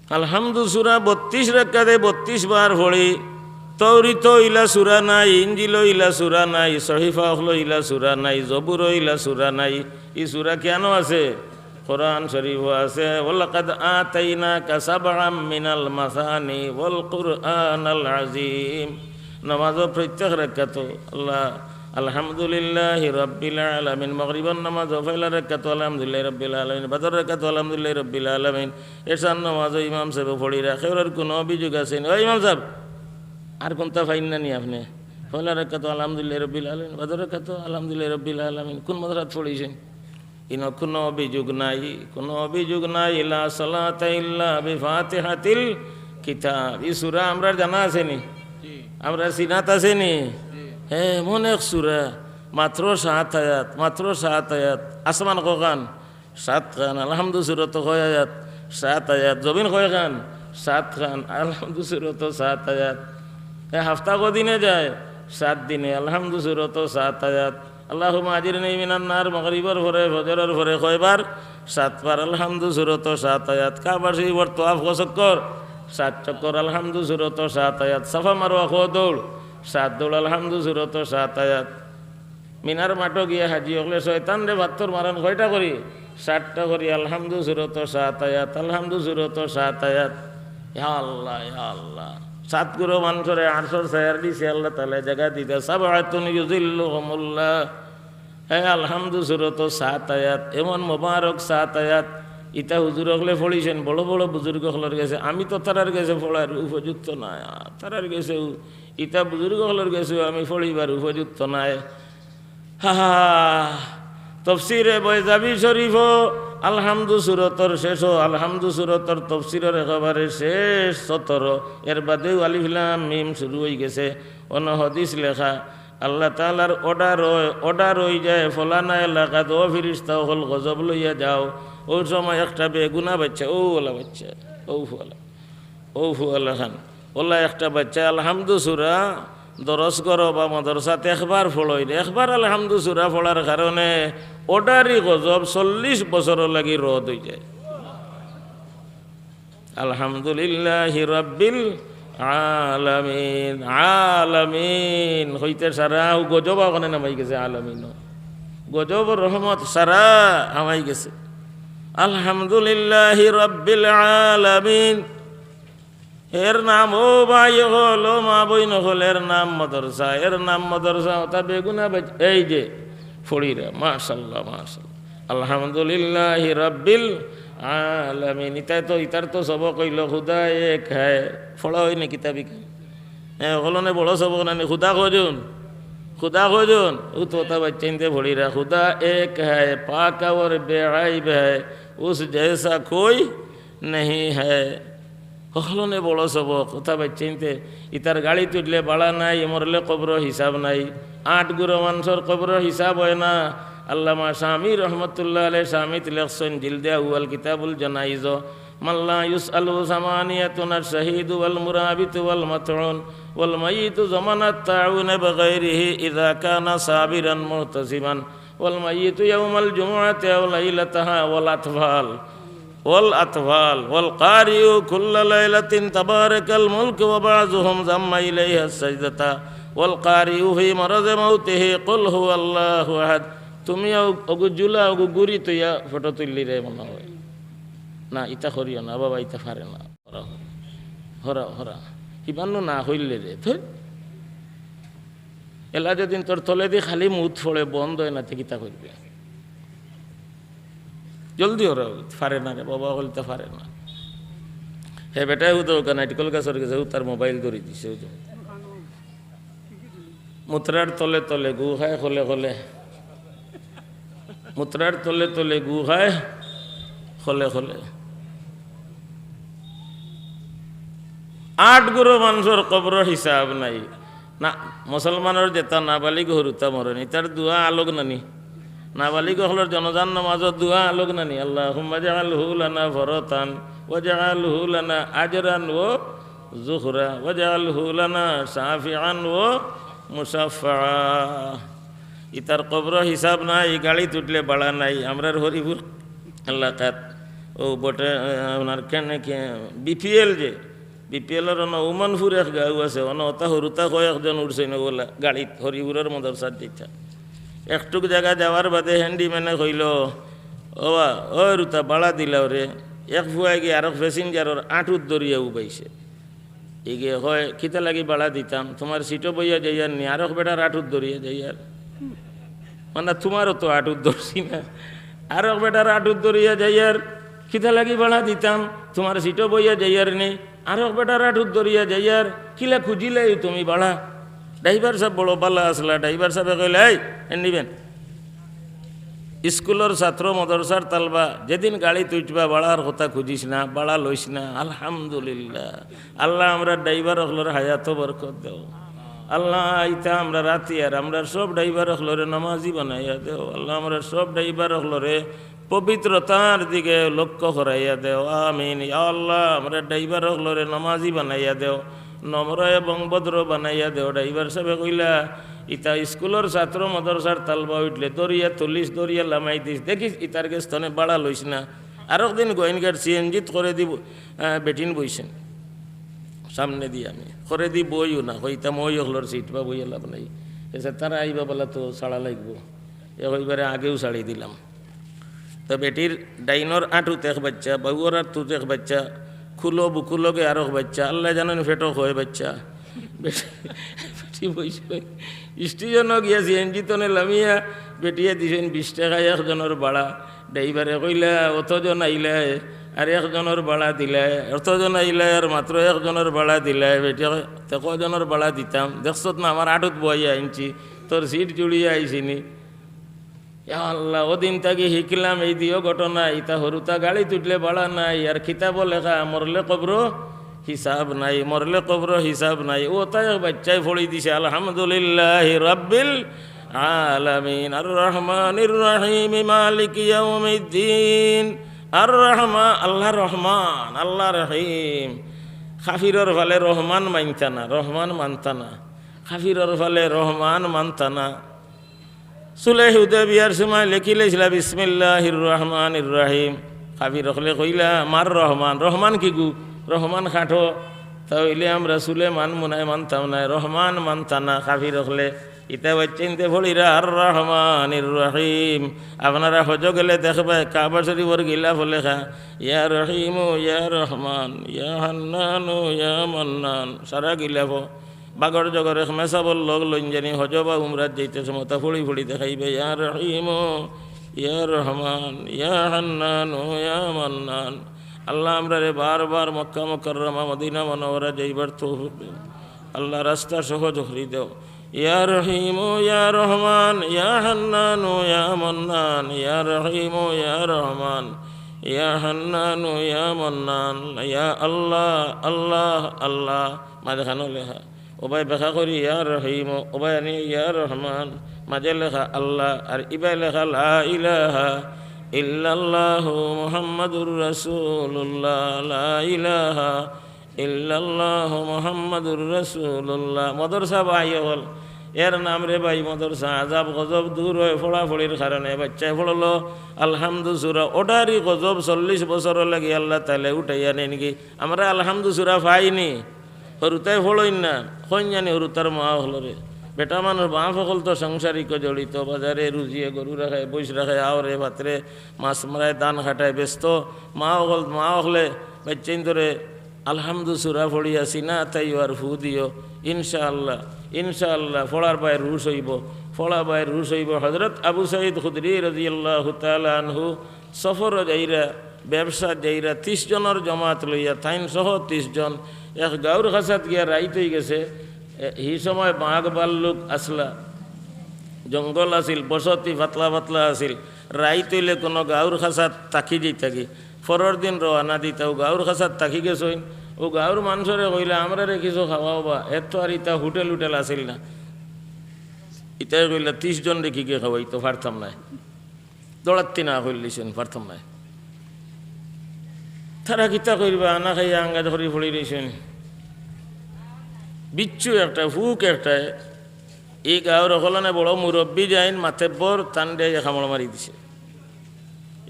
আলহামদু সূরা বত্রিশ রাকাতে বত্রিশ বার পড়ি। তৌরিতো ইলা সূরা নাই, ইঞ্জিলো ইলা সূরা নাই, সহিফা অকলো ইলা সূরা নাই, জবুরো ইলা সূরা নাই। ই সূরা কেনো আছে? কোরআন শরীফো আছে, "ওয়ালাকাদ আতাইনাকা সাবআম মিনাল মাসানি ওয়াল কুরআনাল আযীম।" নমাজো প্রত্যেক রাকাতো আল্লাহ, আলহামদুলিল্লাহি রাব্বিল আলামিন। মাগরিবর নমাজো পয়লা রাকাতো আলহামদুলিল্লাহি রাব্বিল আলামিন, বাদর রাকাতো আলহামদুলিল্লাহি রাব্বিল আলামিন। এশার নমাজো ইমাম সাহেব পড়িরা, কেউর কুনু অভিযোগ আছে নি? "ও ইমাম সাহেব, আর কুনটা পাইন না নি আপনে? পয়লা রাকাতো আলহামদুলিল্লাহি রাব্বিল আলামিন, বাদর রাকাতো আলহামদুলিল্লাহি রাব্বিল আলামিন, কুন মাদ্রাসাত পড়ছইন?" ইনো কুনু অভিযোগ নাই, কুনু অভিযোগ নাই। লা সালাতা ইল্লা বিফাতিহাতিল কিতাব। ই সূরা আমরার জানা আছে নি? জি। আমরার সিনাত আছে নি? জি। হ্যাঁ, এমন এক সূরা, মাত্র সাত আয়াত, মাত্র সাত আয়াত। আসমান কয়খান? সাতখান। আলহামদু সূরতো কয় আয়াত? সাত আয়াত। জমিন কয়খান? সাতখান। আলহামদু সূরতো সাত আয়াত। এ হাফতা কদিনে যায়? সাত দিনে। আলহামদু সূরতো সাত আয়াত। আল্লাহুম্মা আজিরনি মিনান নার, মাগরিবর পরে, ফজরর পরে কয়বার? সাতবার। আলহামদু সূরতো সাত আয়াত। কাবা শরীফর তওয়াফ কয় চক্কর? সাত চক্কর। আলহামদু সূরতো সাত আয়াত। সাফা মারওয়া কয় দৌড়? সাত দৌড়। আলহামদু সূরতো সাত আয়াত। মিনার মাঠো গিয়া হাজি অকলে শয়তানরে পাত্থর মারইন কয়টা করি? সাতটা করি। আলহামদু সূরতো সাত আয়াত, আলহামদু সূরতো সাত আয়াত। ইয়া আল্লাহ, ইয়া আল্লাহ। সাত গুরু মানষরে আরশর ছায়ার নিচে আল্লাহ তাআলায় জাগা দিতা। সাবআতুন ইউযিল্লুহুমুল্লাহ। হে আলহামদু সূরতো সাত আয়াত, এমন মোবারক সাত আয়াত। ইতা হুজুর অকলে পড়ছইন, বড় বড় বুজুর্গ অকলর গেছে। আমি তো তারার গেছে পড়ার উপযুক্ত নায়, তারার গেছেও, ইতা বুজুর্গ অকলর গেছেও আমি পড়িবার উপযুক্ত নায়। হা হা। তফসিরে বয়জাবি শরীফো আলহামদু সূরতর শেষো, আলহামদু সূরতর তফসিরর একেবারে শেষ সতরো, এর বাদেউ আলিফ লাম মিম শুরু অইগেছে। অনো হাদিস লেখা, আল্লাহ তাআলার অর্ডার অয়, অর্ডার অইযায়, ফলানা এলাকাত ও ফিরিস্তা অকল গজব লইয়া যাও। অউ সময় একটা বেগুনা বাইচ্চা, অউ অলা বাইচ্চা, অউ ফুয়ালা, অউ ফুয়ালা খান, অলা একটা বাইচ্চায় আলহামদু সূরা দরস ঘরো বা মাদ্রাসাত একবার পড়ইন, একবার আলহামদু সূরা পড়ার কারণে অর্ডারি গজব চল্লিশ বছরর লাগি রদ অইযায়। আলহামদুলিল্লাহি রাব্বিল আলামিন। আলামিন কইতে সারা অউ গজব অখানো নামাইগেছে, আলামিন। গজব রহমত সারা হামাইগেছে। আলহামদুলিল্লাহি রাব্বিল আলামিন। এর নাম, ও ভাই অকল, ও মা বইন অকল, এর নাম মাদ্রাসা, এর নাম মাদ্রাসা, অতা বেগুনা বাইচ্চা, এই যে, পড়িরা, মাশাআল্লাহ, মাশাআল্লাহ। আলহামদুলিল্লাহি রাব্বিল আলামিন। ইতায় তো, ইতার তো সবক অইলো, খুদা এক হ্যায়। পড়া অয়নি কিতাব ইখান? হ্যাঁ, অকলনে বড় সবক নানি, খুদা কয়জন? খুদা কয়জন? অউ তো অতা বাইচ্চাইন্তে পড়িরা, খুদা এক হ্যায়, পাক অর বেআইব হ্যায়, উস জেসা কোই নেহি হ্যায়। অকলনে বড় সবক, অতা বাইচ্চাইন্তে। ইতার গাড়িত উঠলে ভাড়া নাই, মরলে কবরো হিসাব নাই। আট গুরু মানষর কবরো হিসাব অয় না। আল্লামা শামী রহমতুল্লাহ আলাইহি শামীত লেখছইন, জিলদে আউয়াল, কিতাবুল জানাইজ, "মান লা ইউসআলু সামানিয়াতুন আশ-শাহীদু ওয়াল মুরাবিতু ওয়াল মাতউন ওয়াল মাইয়িতু জামানাত তাউন বিগাইরিহি ইযা কানা সাবিরান মুহতাসিবান ওয়াল মাইয়িতু ইয়াউমাল জুমুআতি আও লাইলাতাহা ওয়াল আতফাল।" ওয়াল আতফাল, ওয়াল কারিউ কুল্লা লাইলাতিন তাবারাকাল মুলক ওয়া বা'যুহুম যাম্মা ইলাইহা সাজদাতা, ওয়াল কারিউ ফি মারাযি মাউতিহি কুল হুয়াল্লাহু আহাদ। তুমি অগু জুলা, অগু গুড়ি তইয়া ফটো তুললি রে মনে হয়। না, ইতা করিও না বাবা, ইতা পারে না। হরা, হরা, হরা। হিবান্নু না হইলে রে, ধুর। এলা যেদিন তোর তলেদি খালি মুত পড়ে, বন্ধ অয় না, তে কিতা করবে? জলদি ওরা পারে না রে বাবা, বলতে পারে না। হে বেটায় হুদো ওখানে নাইটিকল গাছর গেছে, ও তার মোবাইল ধরি দিছে, ও যে। মুতরার তলে তলে গু খায় খলে খলে। মুতরার তলে তলে গু খায় খলে খলে। আট গুরু মানষর কবরর হিসাব নাই। না, মুসলমানর যেতা নাবালিগ হুরুতা মরইন, ইতার দোয়া আলগ নানি? নাবালিগ অকলর জানাজার নামাজর দোয়া আলগ নানি? "আল্লাহুম্মা জাআলহু লানা ফরতান ওয়া জাআলহু লানা আজরান ওয়া যুখরা ওয়া জাআলহু লানা শাফিআন ওয়া মুশাফফা।" ইতার কবরর হিসাব নাই, গাড়িত উঠলে ভাড়া নাই। আমরার হরিপুর এলাকাত ও বটে, আহ, আপনার কেনে কে বিপিএল যে বিপিএলর অনো উমানপুর এক গাঁও আছে, অনো অতা হুরুতা কয় একজন উঠছইন অগুলা গাড়িত, হরিপুরর মাদ্রাসাত যাইতা। একটুক জাগা যাওয়ার বাদে হ্যান্ডিম্যানে কইলো, "ও বা, ও হুরুতা, ভাড়া দিলাও রে।" এক ফুয়ায় গিয়া আরক প্যাসেঞ্জারর আঁটুত ধরিয়া উবাইছে। ইগে কয়, "কিতা লাগি ভাড়া দিতাম? তুমার সিটো বইয়া যাইয়ার নি, আরক বেটার আঁটুত ধরিয়া যাইয়ার।" মানে, তুমারও তো আঁটুত ধরছি না, আরক বেটার আঁটুত ধরিয়া যাইয়ার, কিতা লাগি ভাড়া দিতাম? তুমার সিটো বইয়া যাইয়ার নি, আরক বেটার আঁটুত ধরিয়া যাইয়ার, কিলা খুঁজিলাইও তুমি ভাড়া? ড্রাইভার সাব বড় ভালা আছলা, ড্রাইভার সাবে কইলা, "এই, এ নিবেন।" স্কুলর ছাত্র, মাদ্রাসার তালবা, যেদিন গাড়িত উঠবা, ভাড়ার কথা খুঁজিস না, ভাড়া লইস না। আলহামদুলিল্লাহ। আল্লাহ, আমরার ড্রাইভার অকলর হায়াতো বরকত দেও। আল্লাহ, ইতা আমরার আতিয়ার, আমরার সব ড্রাইভার অকলরে নমাজি বানাইয়া দেও। আল্লাহ, আমরার সব ড্রাইভার অকলরে পবিত্রতার দিকে লক্ষ্য করাইয়া দেও। আমিন। ইয়া আল্লাহ, আমরার ড্রাইভার অকলরে নমাজি বানাইয়া দেও, নম্র এবং ভদ্র বানাইয়া দেও। ড্রাইভার সাবে কইলা, "ইতা স্কুলর ছাত্র, মাদ্রাসার তালবা উঠলে ধরিয়া তুলিস, ধরিয়া লামাই দিস, দেখিস ইতার গেছ থনে ভাড়া লইস না।" আরক দিন গোয়াইনঘাট সিএনজিত করেদি ব-, আহ, বেটিন বইছইন সামনেদি, আমি করেদি বইও না, কইতাম, "ওই অকলর সিট বা বইয়া লাভ নাই, এসে তারা আইবা বলা তো ছাড়া লাগবো।" এ কইবারে আগেউ ছাড়ি দিলাম। তো বেটির ডাইনর আঁটুত এক বাইচ্চা, বাউর আঁটুত এক বাইচ্চা, খুলো বুকুর লগে আরক বাইচ্চা, আল্লায় জানইন পেটো কয় বাইচ্চা। বেটি, বেটি বইছে। স্টেশনো গিয়া সিএনজি তনে লামিয়া বেটিয়ে দিছইন বিশ টেকা একজনর ভাড়া। ড্রাইভারে কইলা, "অতজন আইলায়, আর একজনর ভাড়া দিলায়, অতজন আইলায়, আর মাত্র একজনর ভাড়া দিলায়।" বেটিয়ে কয়, "তে কয়জনর ভাড়া দিতাম? দেখছত না, আমার আঁটুত বওয়াইয়া আনছি, তোর সিট জুড়িয়া আইছি নি?" ইয়া আল্লাহ, অউ দিন থাকি হিকলাম এই দিও ঘটনা, ইতা হুরুতা গাড়িত উঠলে ভাড়া নাই, আর কিতাবো লেখা, মরলে কবরো হিসাব নাই, মরলে কবরো হিসাব নাই। অউ তাই এক বাইচ্চায় পড়ি দিছে, আলহামদুলিল্লাহি রাব্বিল আলামিন, আর রহমানির রহিম, মালিকি ইয়াউমিদ্দিন। আর রহমান, আল্লাহ রহমান, আল্লাহ রহিম। কাফিরর ফালে রহমান মানতা না, রহমান মানতা না। কাফিরর ফালে রহমান মানতা না। সুলহে হুদাইবিয়ার সময় লেখিলাইছিলা, "বিসমিল্লাহির রহমানির রহিম।" কাফির অকলে কইলা, "মার রহমান।" রহমান কিগু? রহমান কাঠো। তা অইলে আমরা সুলেমান মুনায় মানতাম নায়, রহমান মানতা না কাফির অকলে। ইতা বাইচ্চাইন্তে পড়িরা, "আর রহমানির রহিম।" আপনারা হজো গেলে দেখবায়, কাবা শরীফর গিলাফো লেখা, "ইয়া রহিমু ইয়া রহমান, ইয়া হান্নানু ইয়া মান্নান।" সারা গিলাফো বাগর জগর এক মেসাবর লগ লইন জানি হজো বা উমরাত যাইতে সময় তা ফুড়ি ফুড়ি দেখাইবে, "ইয়া রহিমু, ইয়া রহমান, ইয়া হান্নানু, ইয়া মান্নান।" আল্লাহ, আমরারে বারবার মক্কা মুকাররমা, মদিনা মুনাওয়ারা যাইবার তৌফিক দেও। আল্লাহ, রাস্তা সহজ করি দেও। ইয়া রহিমু, ইয়া রহমান, ইয়া হান্নানু, ইয়া মান্নান, ইয়া রহিমু, ইয়া রহমান, ইয়া হান্নানু, ইয়া মান্নান, ইয়া আল্লাহ, আল্লাহ, আল্লাহ। মাঝখানো লেখা। ওবায় ব্যাখ্যা করি ইয়া রহিম, ওবায় আনি ইয়া রহমান, মাঝে লেখা আল্লাহ, আর ইবায় লেখা লা ইলাহা ইল্লাল্লাহু মুহাম্মাদুর রাসূলুল্লাহ, লা ইলাহা ইল্লাল্লাহু মুহাম্মাদুর রাসূলুল্লাহ। মাদ্রাসা ভাই অকল, এর নাম রে ভাই মাদ্রাসা, আজাব গজব দূর অয় পড়াপড়ির কারণে। বাচ্চায় পড়লো আলহামদু সূরা, ওটারই গজব চল্লিশ বছর লাগি আল্লাহ তাআলা উঠাইয়া নেন কি? আমরা আলহামদু সূরা পাইনি। হুরুতায় পড়ইন না, কইন জানি হুরুতার মা অকলরে। বেটা মানুষ, বাপ অকল তো সংসারিক জড়িত, বাজারে রুজিয়ে গরু রাখে, বইস রাখে, আওরে ভাতরে, মাছ মারায়, ধান কাটায়, ব্যস্ত। মা অকল, মা অকলে বাচ্চাইন্তরে আলহামদু সূরা পড়িয়া সিনা তাইও আর ফু দিও। ইনশাআল্লাহ, ইনশাআল্লাহ, পড়ার বায় রুশ অইবো, পড়া বায় রুশ অইবো। হযরত আবু সাঈদ খুদরি রাদিয়াল্লাহু তাআলা আনহু সফরো যাইরা, ব্যবসাত যাইরা, তিশ জনর জমাত লইয়া, তাইন সহ তিশ জন, এক গাউর কাছাত গিয়া রাইত অইগেছে। এ, হি সময় বাঘ ভাল্লুক আছলা, জঙ্গল আছিল, বসতি পাতলা পাতলা আছিল। রাইত অইলে কুনু গাউর কাছাত থাকি যাইতাগি, পরর দিন রওয়ানা দিতা। অউ গাউর কাছাত থাকি গেছইন, অউ গাউর মানষরে কইলা, "আমরারে কিছু খাওয়াও বা।" এর তো আর ইতা হোটেল উটেল আছিল না। ইতায় কইলা, "তিশ জনরে কিগে খাওয়াইতো, পারতাম নায়।" দৌড়াত্তি না করিলিছইন, পারতাম নায়। তারা কিতা করিবা, না খাইয়া আঙ্গাজ করি পড়ি রইছইন। বিচ্ছু একটা, ফুক একটা, ই গাউর অকলনে বড় মুরব্বি যাইন, মাতেব্বর, তানরে কামড় মারি দিছে।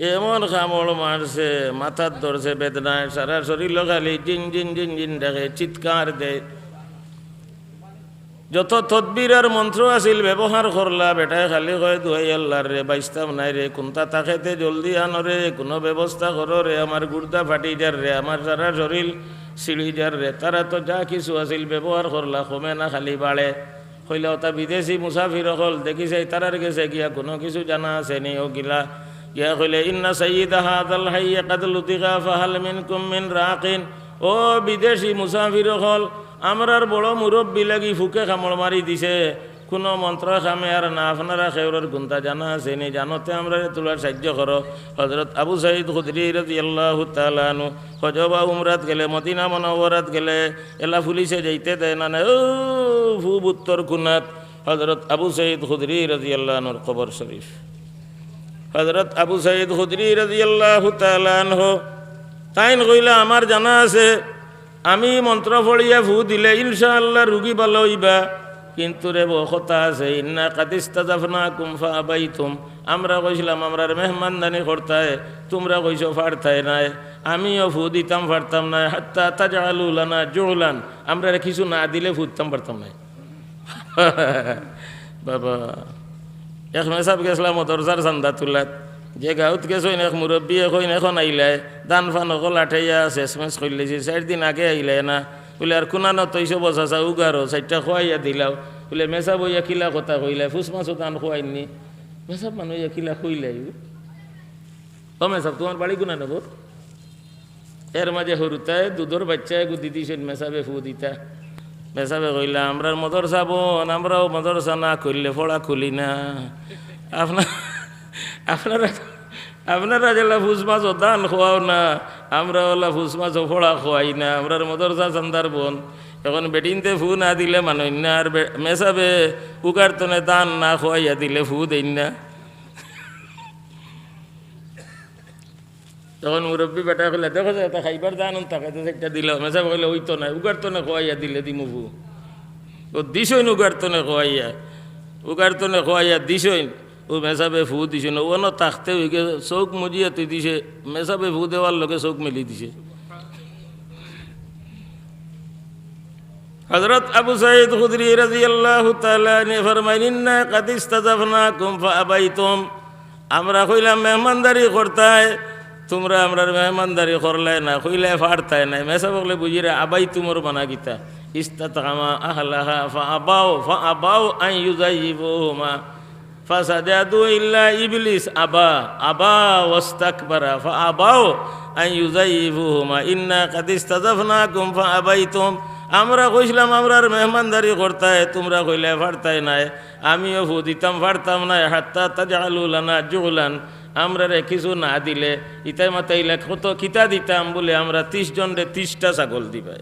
এমন কামড় মারছে, মাথাত ধরছে বেদনায়, সারা শরীল খালি জিন জিন জিন জিন ডাকে, চিৎকার দেয়। যত তদবির আর মন্ত্র আছিল ব্যবহার করলা, বেটায় খালি কয়, "দুহাই আল্লাহর রে, বাইচতাম নায় রে, কুন্তা থাকেতে জলদি আনো রে, কুনু ব্যবস্থা করো রে, আমার গুর্দা ফাটি যার রে, আমার সারা শরীল ছিড়ি যার রে।" তারা তো যা কিছু আছিল ব্যবহার করলা, কমে না খালি বাড়ে। কইলা, "ওতা বিদেশি মুসাফির অকল, দেখি চাই তারার গেছে গিয়া কুনু কিছু জানা আছে নি?" অউ গিলা গিয়া কইলে, "ইন্না সাইয়্যিদা হাযাল হাইয়্যি ক্বাদ লুদিগা ফাহাল মিনকুম মিন রাকিন।" ও বিদেশি মুসাফির অকল, আমরার বড় মুরব্বি লাগি ফুকে কামড় মারি দিছে, কুনু মন্ত্র কামে আর না, আপনারা কেউরর কুন্তা জানা আছে নি, জানোতে আমরারে তুলার সাহায্য করো। হযরত আবু সাঈদ খুদরি রাদিয়াল্লাহু তাআলা আনহু হজ বা উমরাত গেলে, মদিনা মুনাওয়ারাত গেলে, এলা পুলিশে যাইতে দেয় না, না, অউ পুব উত্তর কুনাত হযরত আবু সাঈদ খুদরি রাদিয়াল্লাহু আনহুর কবর শরীফ। হযরত আবু সাঈদ খুদরি রাদিয়াল্লাহু তাআলা আনহু তাইন কইলা, "আমার জানা আছে, আমি মন্ত্র পড়িয়া ফু দিলে ইনশাআল্লাহ রুগী ভালা অইবা, কিন্তু রে বা কথা আছে, ইন্না কাদ ইস্তাজাফনাকুম ফাআবাইতুম।" আমরা কইছলাম, "আমরার মেহমানদারি করতায়, তুমরা কইছো পারতায় নায়, আমিও ফু দিতাম পারতাম নায়, হাত্তা তাজআলু লানা জুলান, আমরারে কিছু না দিলে ফু দিতাম পারতাম নায়।" বাবা, এক মেসাব গেছলা মদরসার চান্দা তুলাত, যে গাউত গেছইন এক মুরব্বিয়ে কইন, "এখন আইলায়, ধান ফান অকল আটাইয়া শেষমেশ করিলিছি, চাইর দিন আগে আইলায় না।" বুলে, "আর কুনানো তৈছো বসাছা, উগারো, চাইরটা খুয়াইয়া দিলাও।" বুলে, "মেসাব অইয়া কিলা কথা কইলায়, ফুস মাছো ধান খুয়াইননি?" মেসাব মানু অইয়া কিলা কইলায়? ও মেসাব, তুমার বাড়ি কুনানো গো? এর মাঝে হুরুতায় দুধর বাইচ্চায় গুদি দিছইন মেসাবে ফু দিতা। মেসাবে কইলা, "আমরার মদরসা বন, আমরাও মদরসা না খুললে পড়া খুলি না। আপনা-, আপনারা, আপনারা যেলা ফুস মাছো ধান খুয়াও না, আমরাও অলা ফুস মাছো পড়া খুয়াই না, আমরার মদরসা চান্দার বন।" এখন বেটিন্তে ফু না দিলে মানইন না, আর বে-, মেসাবে উগারতনে ধান না খুয়াইয়া দিলে ফু দেইন না। তখন মুরব্বি বেটায় কইলা, "দেখো যে, ইটা খাইবার ধান অন থাকে, তো একটা দিলাও।" মেসাবে কইলা, "অইতো নায়, উগারতনে খুয়াইয়া দিলে দিমু ফু।" ও দিছইন উগারতনে খুয়াইয়া, উগারতনে খুয়াইয়া দিছইন। ও মেসাবে ফু দিছইন, অনো থাকতে অইগে চউখ মুজিয়া থুই দিছে, মেসাবে ফু দেওয়ার লগে চউখ মেলি দিছে। হযরত আবু সাঈদ খুদরি রাদিয়াল্লাহু তাআলা আনহু ফরমাইন, "ইন্না কাদ ইস্তাজাফনাকুম ফাআবাইতুম।" আমরা কইলাম মেহমানদারি করতায়, তুমরা আমরার মেহমানদারি করলায় না, কইলায় পারতায় নায়। মেসাব অকলে বুঝিরা আবাইতুমর মানা কিতা? ইস্তাতআমা আহলাহা ফাআবাও, ফাআবাও আন ইউযায়্যিফুহুমা। ফাসাজাদু ইল্লা ইবলিস আবা, আবা ওয়াস্তাকবারা, ফাআবাও আন ইউযায়্যিফুহুমা। ইন্না কাদ ইস্তাজাফনাকুম ফাআবাইতুম। আমরা কইছলাম আমরার মেহমানদারি করতায়, তুমরা কইলায় পারতায় নায়। আমিও ফু দিতাম পারতাম নায়, হাত্তা তাজআলু লানা জুলান, আমরারে কিছু না দিলে, ইতায় মাতাইলা কত কিতা দিতাম, বুলে আমরা তিশ জনরে তিশটা ছাগল দিবায়।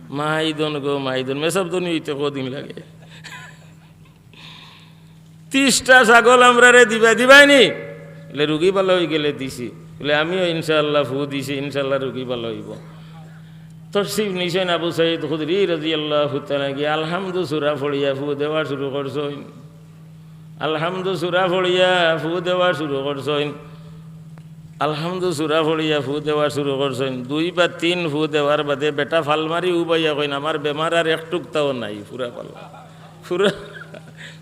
মাইদন গো মাইদন, মেসাব ধনী অইতে কদিন লাগে? তিশটা ছাগল আমরারে দিবায়, দিবায় নি? বলে, রুগী ভালা অইগেলে দিছি। বলে, আমিও ইনশাআল্লাহ ফু দিছি, ইনশাআল্লাহ রুগী ভালা অইবো। তশরিফ নিছইন আবু সাইদ খুদরি রাদিয়াল্লাহু তাআলা আনহু, আলহামদু সুরা পড়িয়া ফু দেওয়া শুরু করছইন। আলহামদু সুরা পড়িয়া ফু দেওয়া শুরু করছইন। আলহামদু সুরা পড়িয়া ফু দেওয়া শুরু করছইন। দুই বা তিন ফু দেওয়ার বাদে বেটা ফাল মারি উবাইয়া কইন, আমার বেমার আর একটুকতাও নাই, পুরা ভালা। পুরা,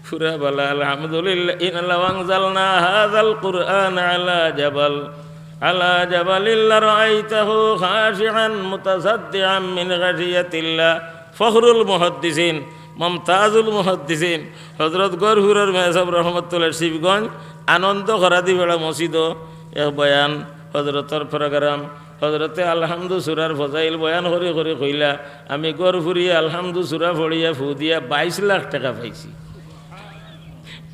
পুরা ভালা, আলহামদুলিল্লাহ। ইন্না লাউ আনজালনা হাযাল কুরআনা আলা জাবাল, আলা জাবালিল লারাআইতাহু খাশিআন মুতাসাদ্দিআন মিন খাশিয়াতিল্লাহ। ফখরুল মুহাদ্দিসিন, মুমতাজুল মুহাদ্দিসিন, হযরত গহরপুরর মেসাব রহমতুল্লাহ শিবগঞ্জ আনন্দ খরাদি বেড়া মসজিদো এক বয়ান, হযরতর প্রোগ্রাম, হযরতে আলহামদু সুরার ফজাইল বয়ান করি করি কইলা, আমি গহরপুরিয়ে আলহামদু সুরা পড়িয়া ফু দিয়া বাইশ লাখ টেকা পাইছি।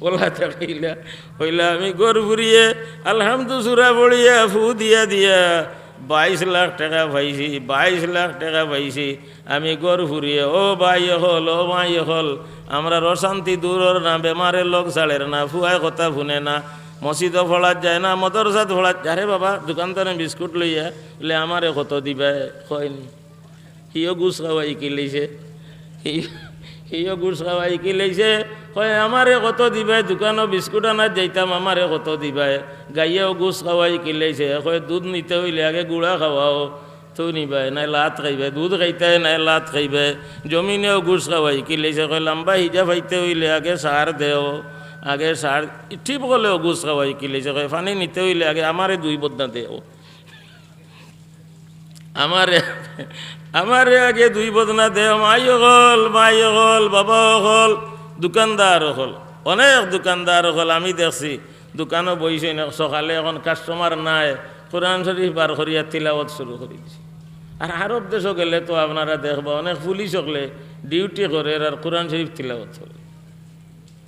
ওলা তা কইলা, কইলা, আমি গহরপুরিয়ে আলহামদু সুরা পড়িয়া ফু দিয়া দিয়া বাইশ লাখ টেকা পাইছি, বাইশ লাখ টেকা পাইছি। আমি গহরপুরিয়ে, ও ভাই অকল, ও মাই অকল, আমরার অশান্তি দূর অর না, বেমারে লগ ছাড়ের না, ফুয়ায় কথা হুনে না, মসজিদো পড়াত যায় না, মাদ্রাসাত পড়াত যায়। আরে বাবা, দোকান তনে বিস্কুট লইয়া, বলে, আমারে কত দিবায়? কয়নি। হিও ঘুষ খাওয়াই কিলাইছে, হি-, হিও ঘুষ খাওয়াই কিলাইছে। কয়, আমারে কত দিবায়? দোকানো বিস্কুট আনাত যাইতাম, আমারে কত দিবায়? গাইয়াও ঘুষ খাওয়াই কিলাইছে। কয়, দুধ নিতে অইলে আগে গুড়া খাওয়াও, তো নিবায়, নায় লাত খাইবায়, দুধ খাইতায়, নায় লাত খাইবায়। জমিনেও ঘুষ খাওয়াই কিলাইছে। কয়, লাম্বা হিজা পাইতে অইলে আগে সার দেও, আগে সার। ঠিক অকলেও ঘুষ খাওয়াই কিলাইছে। কয়, পানি নিতে অইলে আগে আমারে দুই বদনা দেও, আমারে, আমারে আগে দুই বদনা দেও। মাই অকল, মাই অকল, বাবা অকল, দোকানদার অকল, অনেক দোকানদার অকল আমি দেখছি, দোকানো বইছইন, সকালে অখন কাস্টমার নাই, কোরআন শরীফ বার করিয়া তিলাওয়াত শুরু করি দিছে। আর আরব দেশো গেলে তো আপনারা দেখবা, অনেক পুলিশ অকলে ডিউটি করের আর কোরআন শরীফ তিলাওয়াত করে,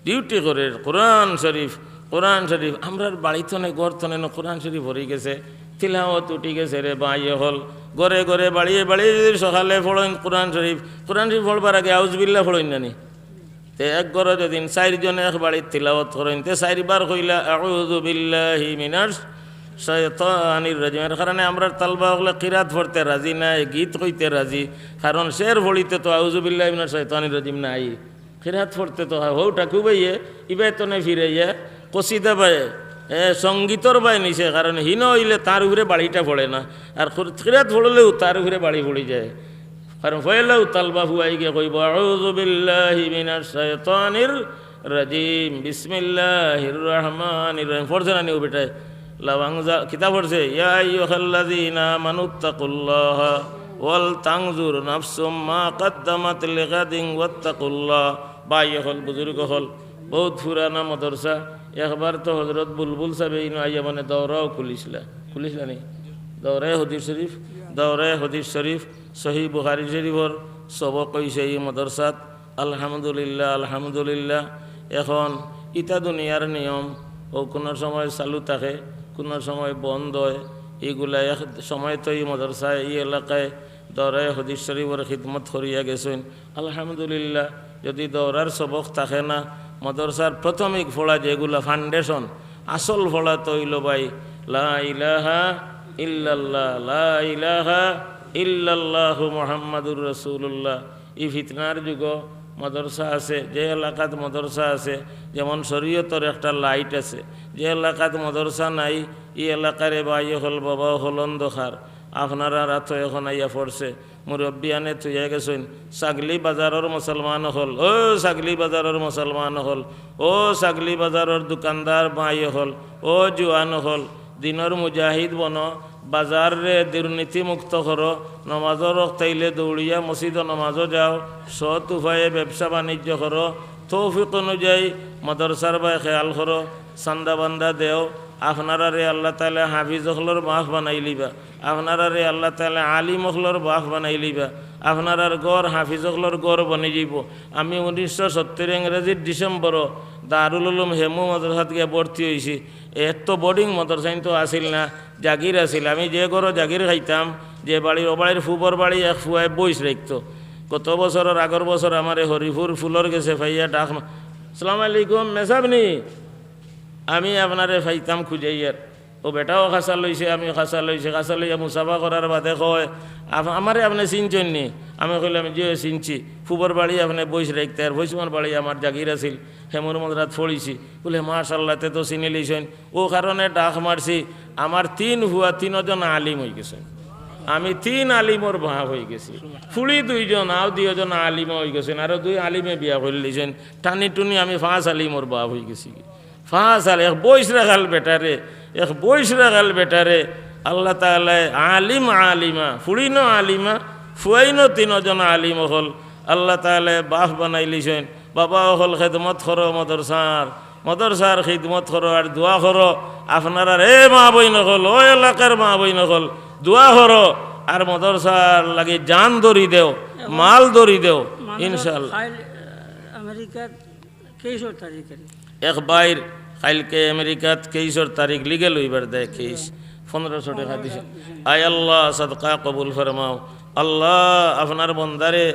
ডিউটি করের কোরআন শরীফ, কোরআন শরীফ। আমরার বাড়ি তনে, ঘর তনে ন কোরআন শরীফ ভরি গেছে, তিলাওয়াত উঠি গেছে রে ভাই অকল। ঘরে ঘরে, বাড়িয়ে বাড়িয়ে যদি সকালে পড়ইন কোরআন শরীফ, কোরআন শরীফ পড়বার আগে আউজুবিল্লাহ পড়ইন না নি? তে এক ঘরো যদি চাইরজনে এক বাড়িত তিলাওয়াত করইন, তে চাইরবার কইলা, "আউযু বিল্লাহি মিনাশ শাইতানির রাজিম।" এর কারণে আমরার তালবা অকলে কিরাত পড়তে রাজি নায়, গীত কইতে রাজি, কারণ শের পড়িতে তো আউযু বিল্লাহি মিনাশ শাইতানির রাজিম নাই। কিরাত পড়তে তো হয়, হউ ঠাকু ভাইয়ে, ইবায় তনে ফিরাইয়া, কসিদা বায়, এ, সঙ্গীতর বায় নিছে, কারণ হিনো অইলে তার উপরে বাড়িটা পড়ে না, আর কিরাত পড়লেও তার উপরে বাড়ি পড়ি যায়। কারণ পয়লাউ তালবা ফুয়াই গিয়া কইবো, "আউযু বিল্লাহি মিনাশ শাইতানির রাজিম, বিসমিল্লাহির রহমানির রহিম।" পড়ছে না নি ও বেটায়? লাউ আনজা-, কিতা পড়ছে? "ইয়া আইয়ুহাল্লাযীনা আমানুত্তাকুল্লাহা ওয়াল তানজুর নাফসুম মা কাদ্দামাত লিগাদিন ওয়াত্তাকুল্লাহ।" ভাই অকল, বুজুর্গ অকল, বউত পুরানা মাদ্রাসা। একবার তো হযরত বুলবুল সাবে ইনো আইয়া মানে দৌরাও খুলিছলা, খুলিছলা নি? দৌরায়ে হাদিস শরীফ, দৌরায়ে হাদিস শরীফ, সহিহ বুখারী শরীফর সবক অইছে ই মাদ্রাসাত। আলহামদুলিল্লাহ, আলহামদুলিল্লাহ। এখন ইতা দুনিয়ার নিয়ম, অউ কুনু সময় চালু থাকে, কুনু সময় বন্ধ অয়। ইগুলা এক সময় তো ই মাদ্রাসায়, ই এলাকায় দৌরায়ে হাদিস শরীফর খিদমত করিয়া গেছইন। আলহামদুলিল্লাহ, যদি দৌরার সবক থাকে না, মাদ্রাসার প্রাথমিক পড়া যেগুলা foundation, আসল পড়া তো অইলো ভাই, লা ইলাহা ইল্লাল্লাহ, লা ইলাহা ইল্লাল্লাহু মুহাম্মাদুর রাসূলুল্লাহ। ই ফিতনার যুগো মাদ্রাসা আছে, যে এলাকাত মাদ্রাসা আছে, যেমন শরীয়তর একটা light আছে, যে এলাকাত মাদ্রাসা নাই, ই এলাকারে ভাই অকল, বাবা অকল অন্ধকার। আপনারার আতো এখন আইয়া পড়ছে, মুরব্বিয়ানে থুইয়া গেছইন। ছাগলি বাজারর মুসলমান অকল, ও ছাগলি বাজারর মুসলমান অকল, ও ছাগলি বাজারর দোকানদার ভাই অকল, ও জুয়ান অকল, দিনর মুজাহিদ বনো, বাজাররে দুর্নীতিমুক্ত করো, নমাজর অক্ত আইলে দৌড়িয়া মসজিদো নমাজো যাও, সৎ উপায়ে ব্যবসা বাণিজ্য করো, তৌফিক অনুযায়ী মাদ্রাসার বায় খেয়াল করো, চান্দা বান্দা দেও। আপনারারে আল্লাহ তাআলায় হাফিজ অকলর বাফ বানাইলিবা, আপনারারে আল্লাহ তাআলায় আলিম অকলর বাফ বানাইলিবা, আপনারার ঘর হাফিজ অকলর ঘর বনি যাইবো। আমি উনিশশো সত্তর ইংরেজির ডিসেম্বরো দারুল উলুম হেমু মাদ্রাসাত গিয়া ভর্তি অইছি। এত boarding মাদ্রাসা কিন্তু আছিল না, জাগির আছিল। আমি যে ঘরো জাগির খাইতাম, যে বাড়ির, ও বাড়ির ফুবর বাড়ি এক ফুয়ায় বইস রাখতো। গত বছরর আগর বছর আমারে হরিপুর ফুলর গেছে পাইয়া ডাক মা-, "সালাম আলাইকুম, মেসাব নি? আমি আপনারে পাইতাম খুঁজাইয়ার।" ও বেটাও খাসা লইছে, আমিও খাসা লইছে, খাসা লইয়া মুসাফা করার বাদে কয়, "আপ-, আমারে আপনে চিনছইন নি?" আমি কইলাম, "জি, অয় চিনছি। ফুবর বাড়ি আপনে বইস রাখতে, আর বইসমর বাড়ি আমার জাগির আছিল, হেমুর মজরাত পড়িছি।" বুলে, "মাশাল্লাহ, তে তো চিনিলিছইন।" ও কারণে ডাক মারছি, আমার তিন ফুয়া তিনজন আলিম অইগেছইন। আমি তিন আলিমর বাপ অইগেছি। ফুড়ি দুইজন, আও দুইজন আলিমা অইগেছইন, আরো দুই আলিমে বিয়া করিলিছইন। টানি টুনি আমি পাঁচ আলিমর বাপ অইগেছি। পাঁচ আলিম, এক বইস রাখাল বেটারে, এক বইস রাখাল বেটারে আল্লাহ তাআলায় আলিম আলিমা, ফুড়িনও আলিমা, ফুয়াইনও তিনজন আলিম অকল আল্লাহ তাআলায় বাপ বানাইলিছইন। বাবা অকল খেদমত করো মদরসার, মদরসার খিদমত করো আর দোয়া করো। আপনারার এ মা বইন অকল, ও এলাকার মা বইন অকল, দোয়া করো আর মদরসার লাগি জান ধরি দেও, মাল ধরি দেও, ইনশাআল্লাহ। কাইল, আহ, আমেরিকাত কেইসর তারিখ আর কি? এক ভাইর কাইলকে আমেরিকাত কেইসর তারিখ, লিগেল অইবার দায় কেইস, পনেরোশো টেকা দিছে। আয় আল্লাহ, সদকা কবুল ফরমাও। আল্লাহ, আপনার বন্দারে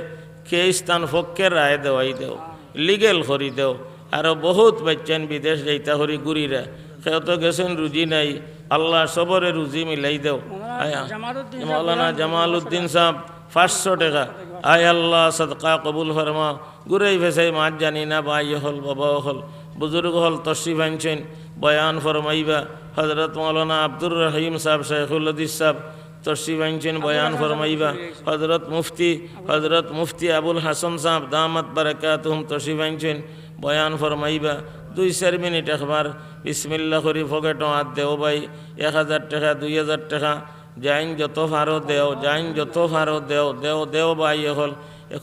কেইস তান পক্ষে রায় দেওয়াই দেও, লিগেল করি দেও। আরো বহুত বাইচ্চাইন বিদেশ যাইতা করি ঘুরিরা, কেউ তো গেছইন রুজি নাই। আল্লাহ, সবরে রুজি মিলাই দেও। মৌলানা আয়, জামালউদ্দিন সাহেব, মৌলানা জামালউদ্দিন সাহেব, পাঁচশো টেকা। আয় আল্লাহ, সদকা কবুল ফরমাও। ঘুরাই ফেসাই মাত জানি না, ভাই অকল, বাবা অকল, বুজুর্গ অকল তশরিফ আনছইন, বয়ান ফরমাইবা। হজরত মৌলানা আব্দুর রহিম সাহেব, শেখুল হাদিস সাহেব তশরিফ আনছইন, বয়ান ফরমাইবা। হজরত মুফতি, হজরত মুফতি আবুল হাসান সাহেব দামাত বারাকাতুহুম তশরিফ আনছইন, বয়ান ফরমাইবা। দুই চাইর মিনিট একবার বিসমিল্লাহ করি পকেটো আত দেও ভাই, এক হাজার টেকা, দুই হাজার টেকা, যাইন যত পারো দেও, যাইন যত পারো দেও, দেও, দেও ভাই অকল।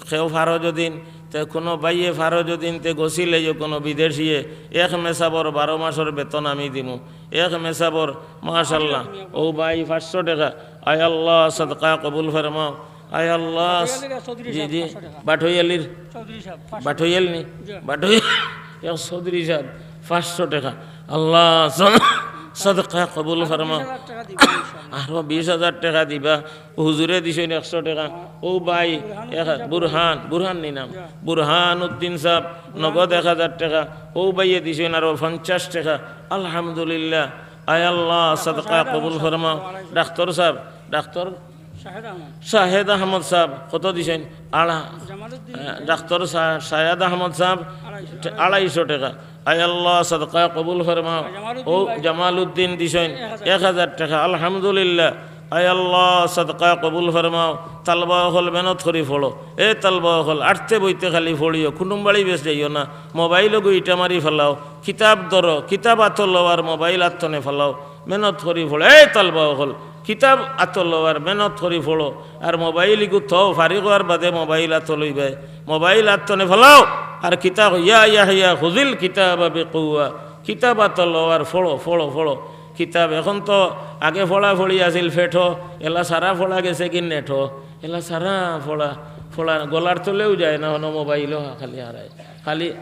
কেউ পারো যদিন, তে কুনু ভাইয়ে পারো যদিন, তে গছিলাইও কুনু বিদেশিয়ে, এক মেসাবর বারো মাসর বেতন আমি দিমু, এক মেসাবর, মাশাআল্লাহ। ও ভাই, পাঁচশো টেকা। আয় আল্লাহ, সদকা কবুল ফরমাও। আয় আল্লাহ। বাটইয়ালির চৌধুরী জি, সাহেব, জি। পাঁচশো টেকা। বাটইয়ালির? চৌধুরী সাহেব, পাঁচশো বাটইয়াল নি? জি। বাটইয়াল। এক চৌধুরী সাহেব, পাঁচশো টেকা। আল্লাহ, সদ-, সদকা কবুল ফরমাও। বিশ হাজার টেকা দিবা, ইনশাআল্লাহ। আরো বিশ হাজার টেকা দিবা। হুজুরে দিছইন একশো টেকা। ও ভাই, বুরহানুদ্দিন এক-, সাহেব, বুরহান, বুরহান নি নাম? জি। বুরহানুদ্দিন সাহেব, নগদ এক হাজার টেকা। ও ভাইয়ে দিছইন আরো পঞ্চাশ টেকা। আলহামদুলিল্লাহ। আয় আল্লাহ, সদকা কবুল ফরমাও। ডাক্তার সাহেব, ডাক্তার শাহেদ আহমদ। শাহেদ আহমদ সাহেব কত দিছইন? আড়া-, জামালউদ্দিন আহ, ডাক্তার শা-, শাহেদ আহমদ সাহেব আড়াইশো। আড়াইশো টেকা। আয় আল্লাহ, সদকা কবুল ফরমাও। জামালউদ্দিন ও ভাই। জামালউদ্দিন দিছইন এক হাজার। এক হাজার টেকা। আলহামদুলিল্লাহ। আয় আল্লাহ, সদকা কবুল ফরমাও। তালবা অকল মেহনত করি পড়ো। এ তালবা অকল, আটতে বইতে খালি পড়িও, কুটুম বাড়ি বেশ যাইও না। মোবাইল ওগু ইটা মারি ফালাও। কিতাব ধরো, কিতাব আতো লও আর মোবাইল আত্তনে ফালাও। মেহনত করি পড়ো। এ তালবা অকল, কিতাব আতো লও আর মেহনত করি পড়ো। আর মোবাইল ইগু থও, ফারিগ অওয়ার বাদে মোবাইল আতো লইবায়। মোবাইল আত্তনে ফালাও। আর কিতাব, ইয়া ইয়াহইয়া খুযিল কিতাবা বিকুওয়া। কিতাব আতো লও আর পড়ো, পড়ো, পড়ো। কিতাব এখন তো আগে পড়া পড়ি আছিল ফেটো, এলা সারা পড়া গেছে কি নেটো, এলা সারা পড়া, পড়া গলার তলেও যায় না, হনো মোবাইলও খালি হারায়। খালি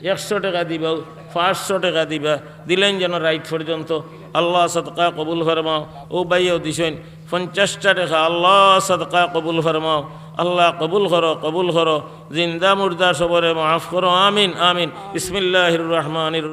একশো টেকা দিবা, পাঁচশো টেকা দিবা, দিলাইন যেন রাইত পর্যন্ত। আল্লাহ সদকা কবুল ফরমাও। ও ভাইও দিছইন পঞ্চাশটা টেকা, আল্লাহ সদকা কবুল ফরমাও। আল্লাহ কবুল করো, কবুল করো। জিন্দা মুর্দা সবরে মাফ করো। আমিন, আমিন। বিসমিল্লাহির রহমানির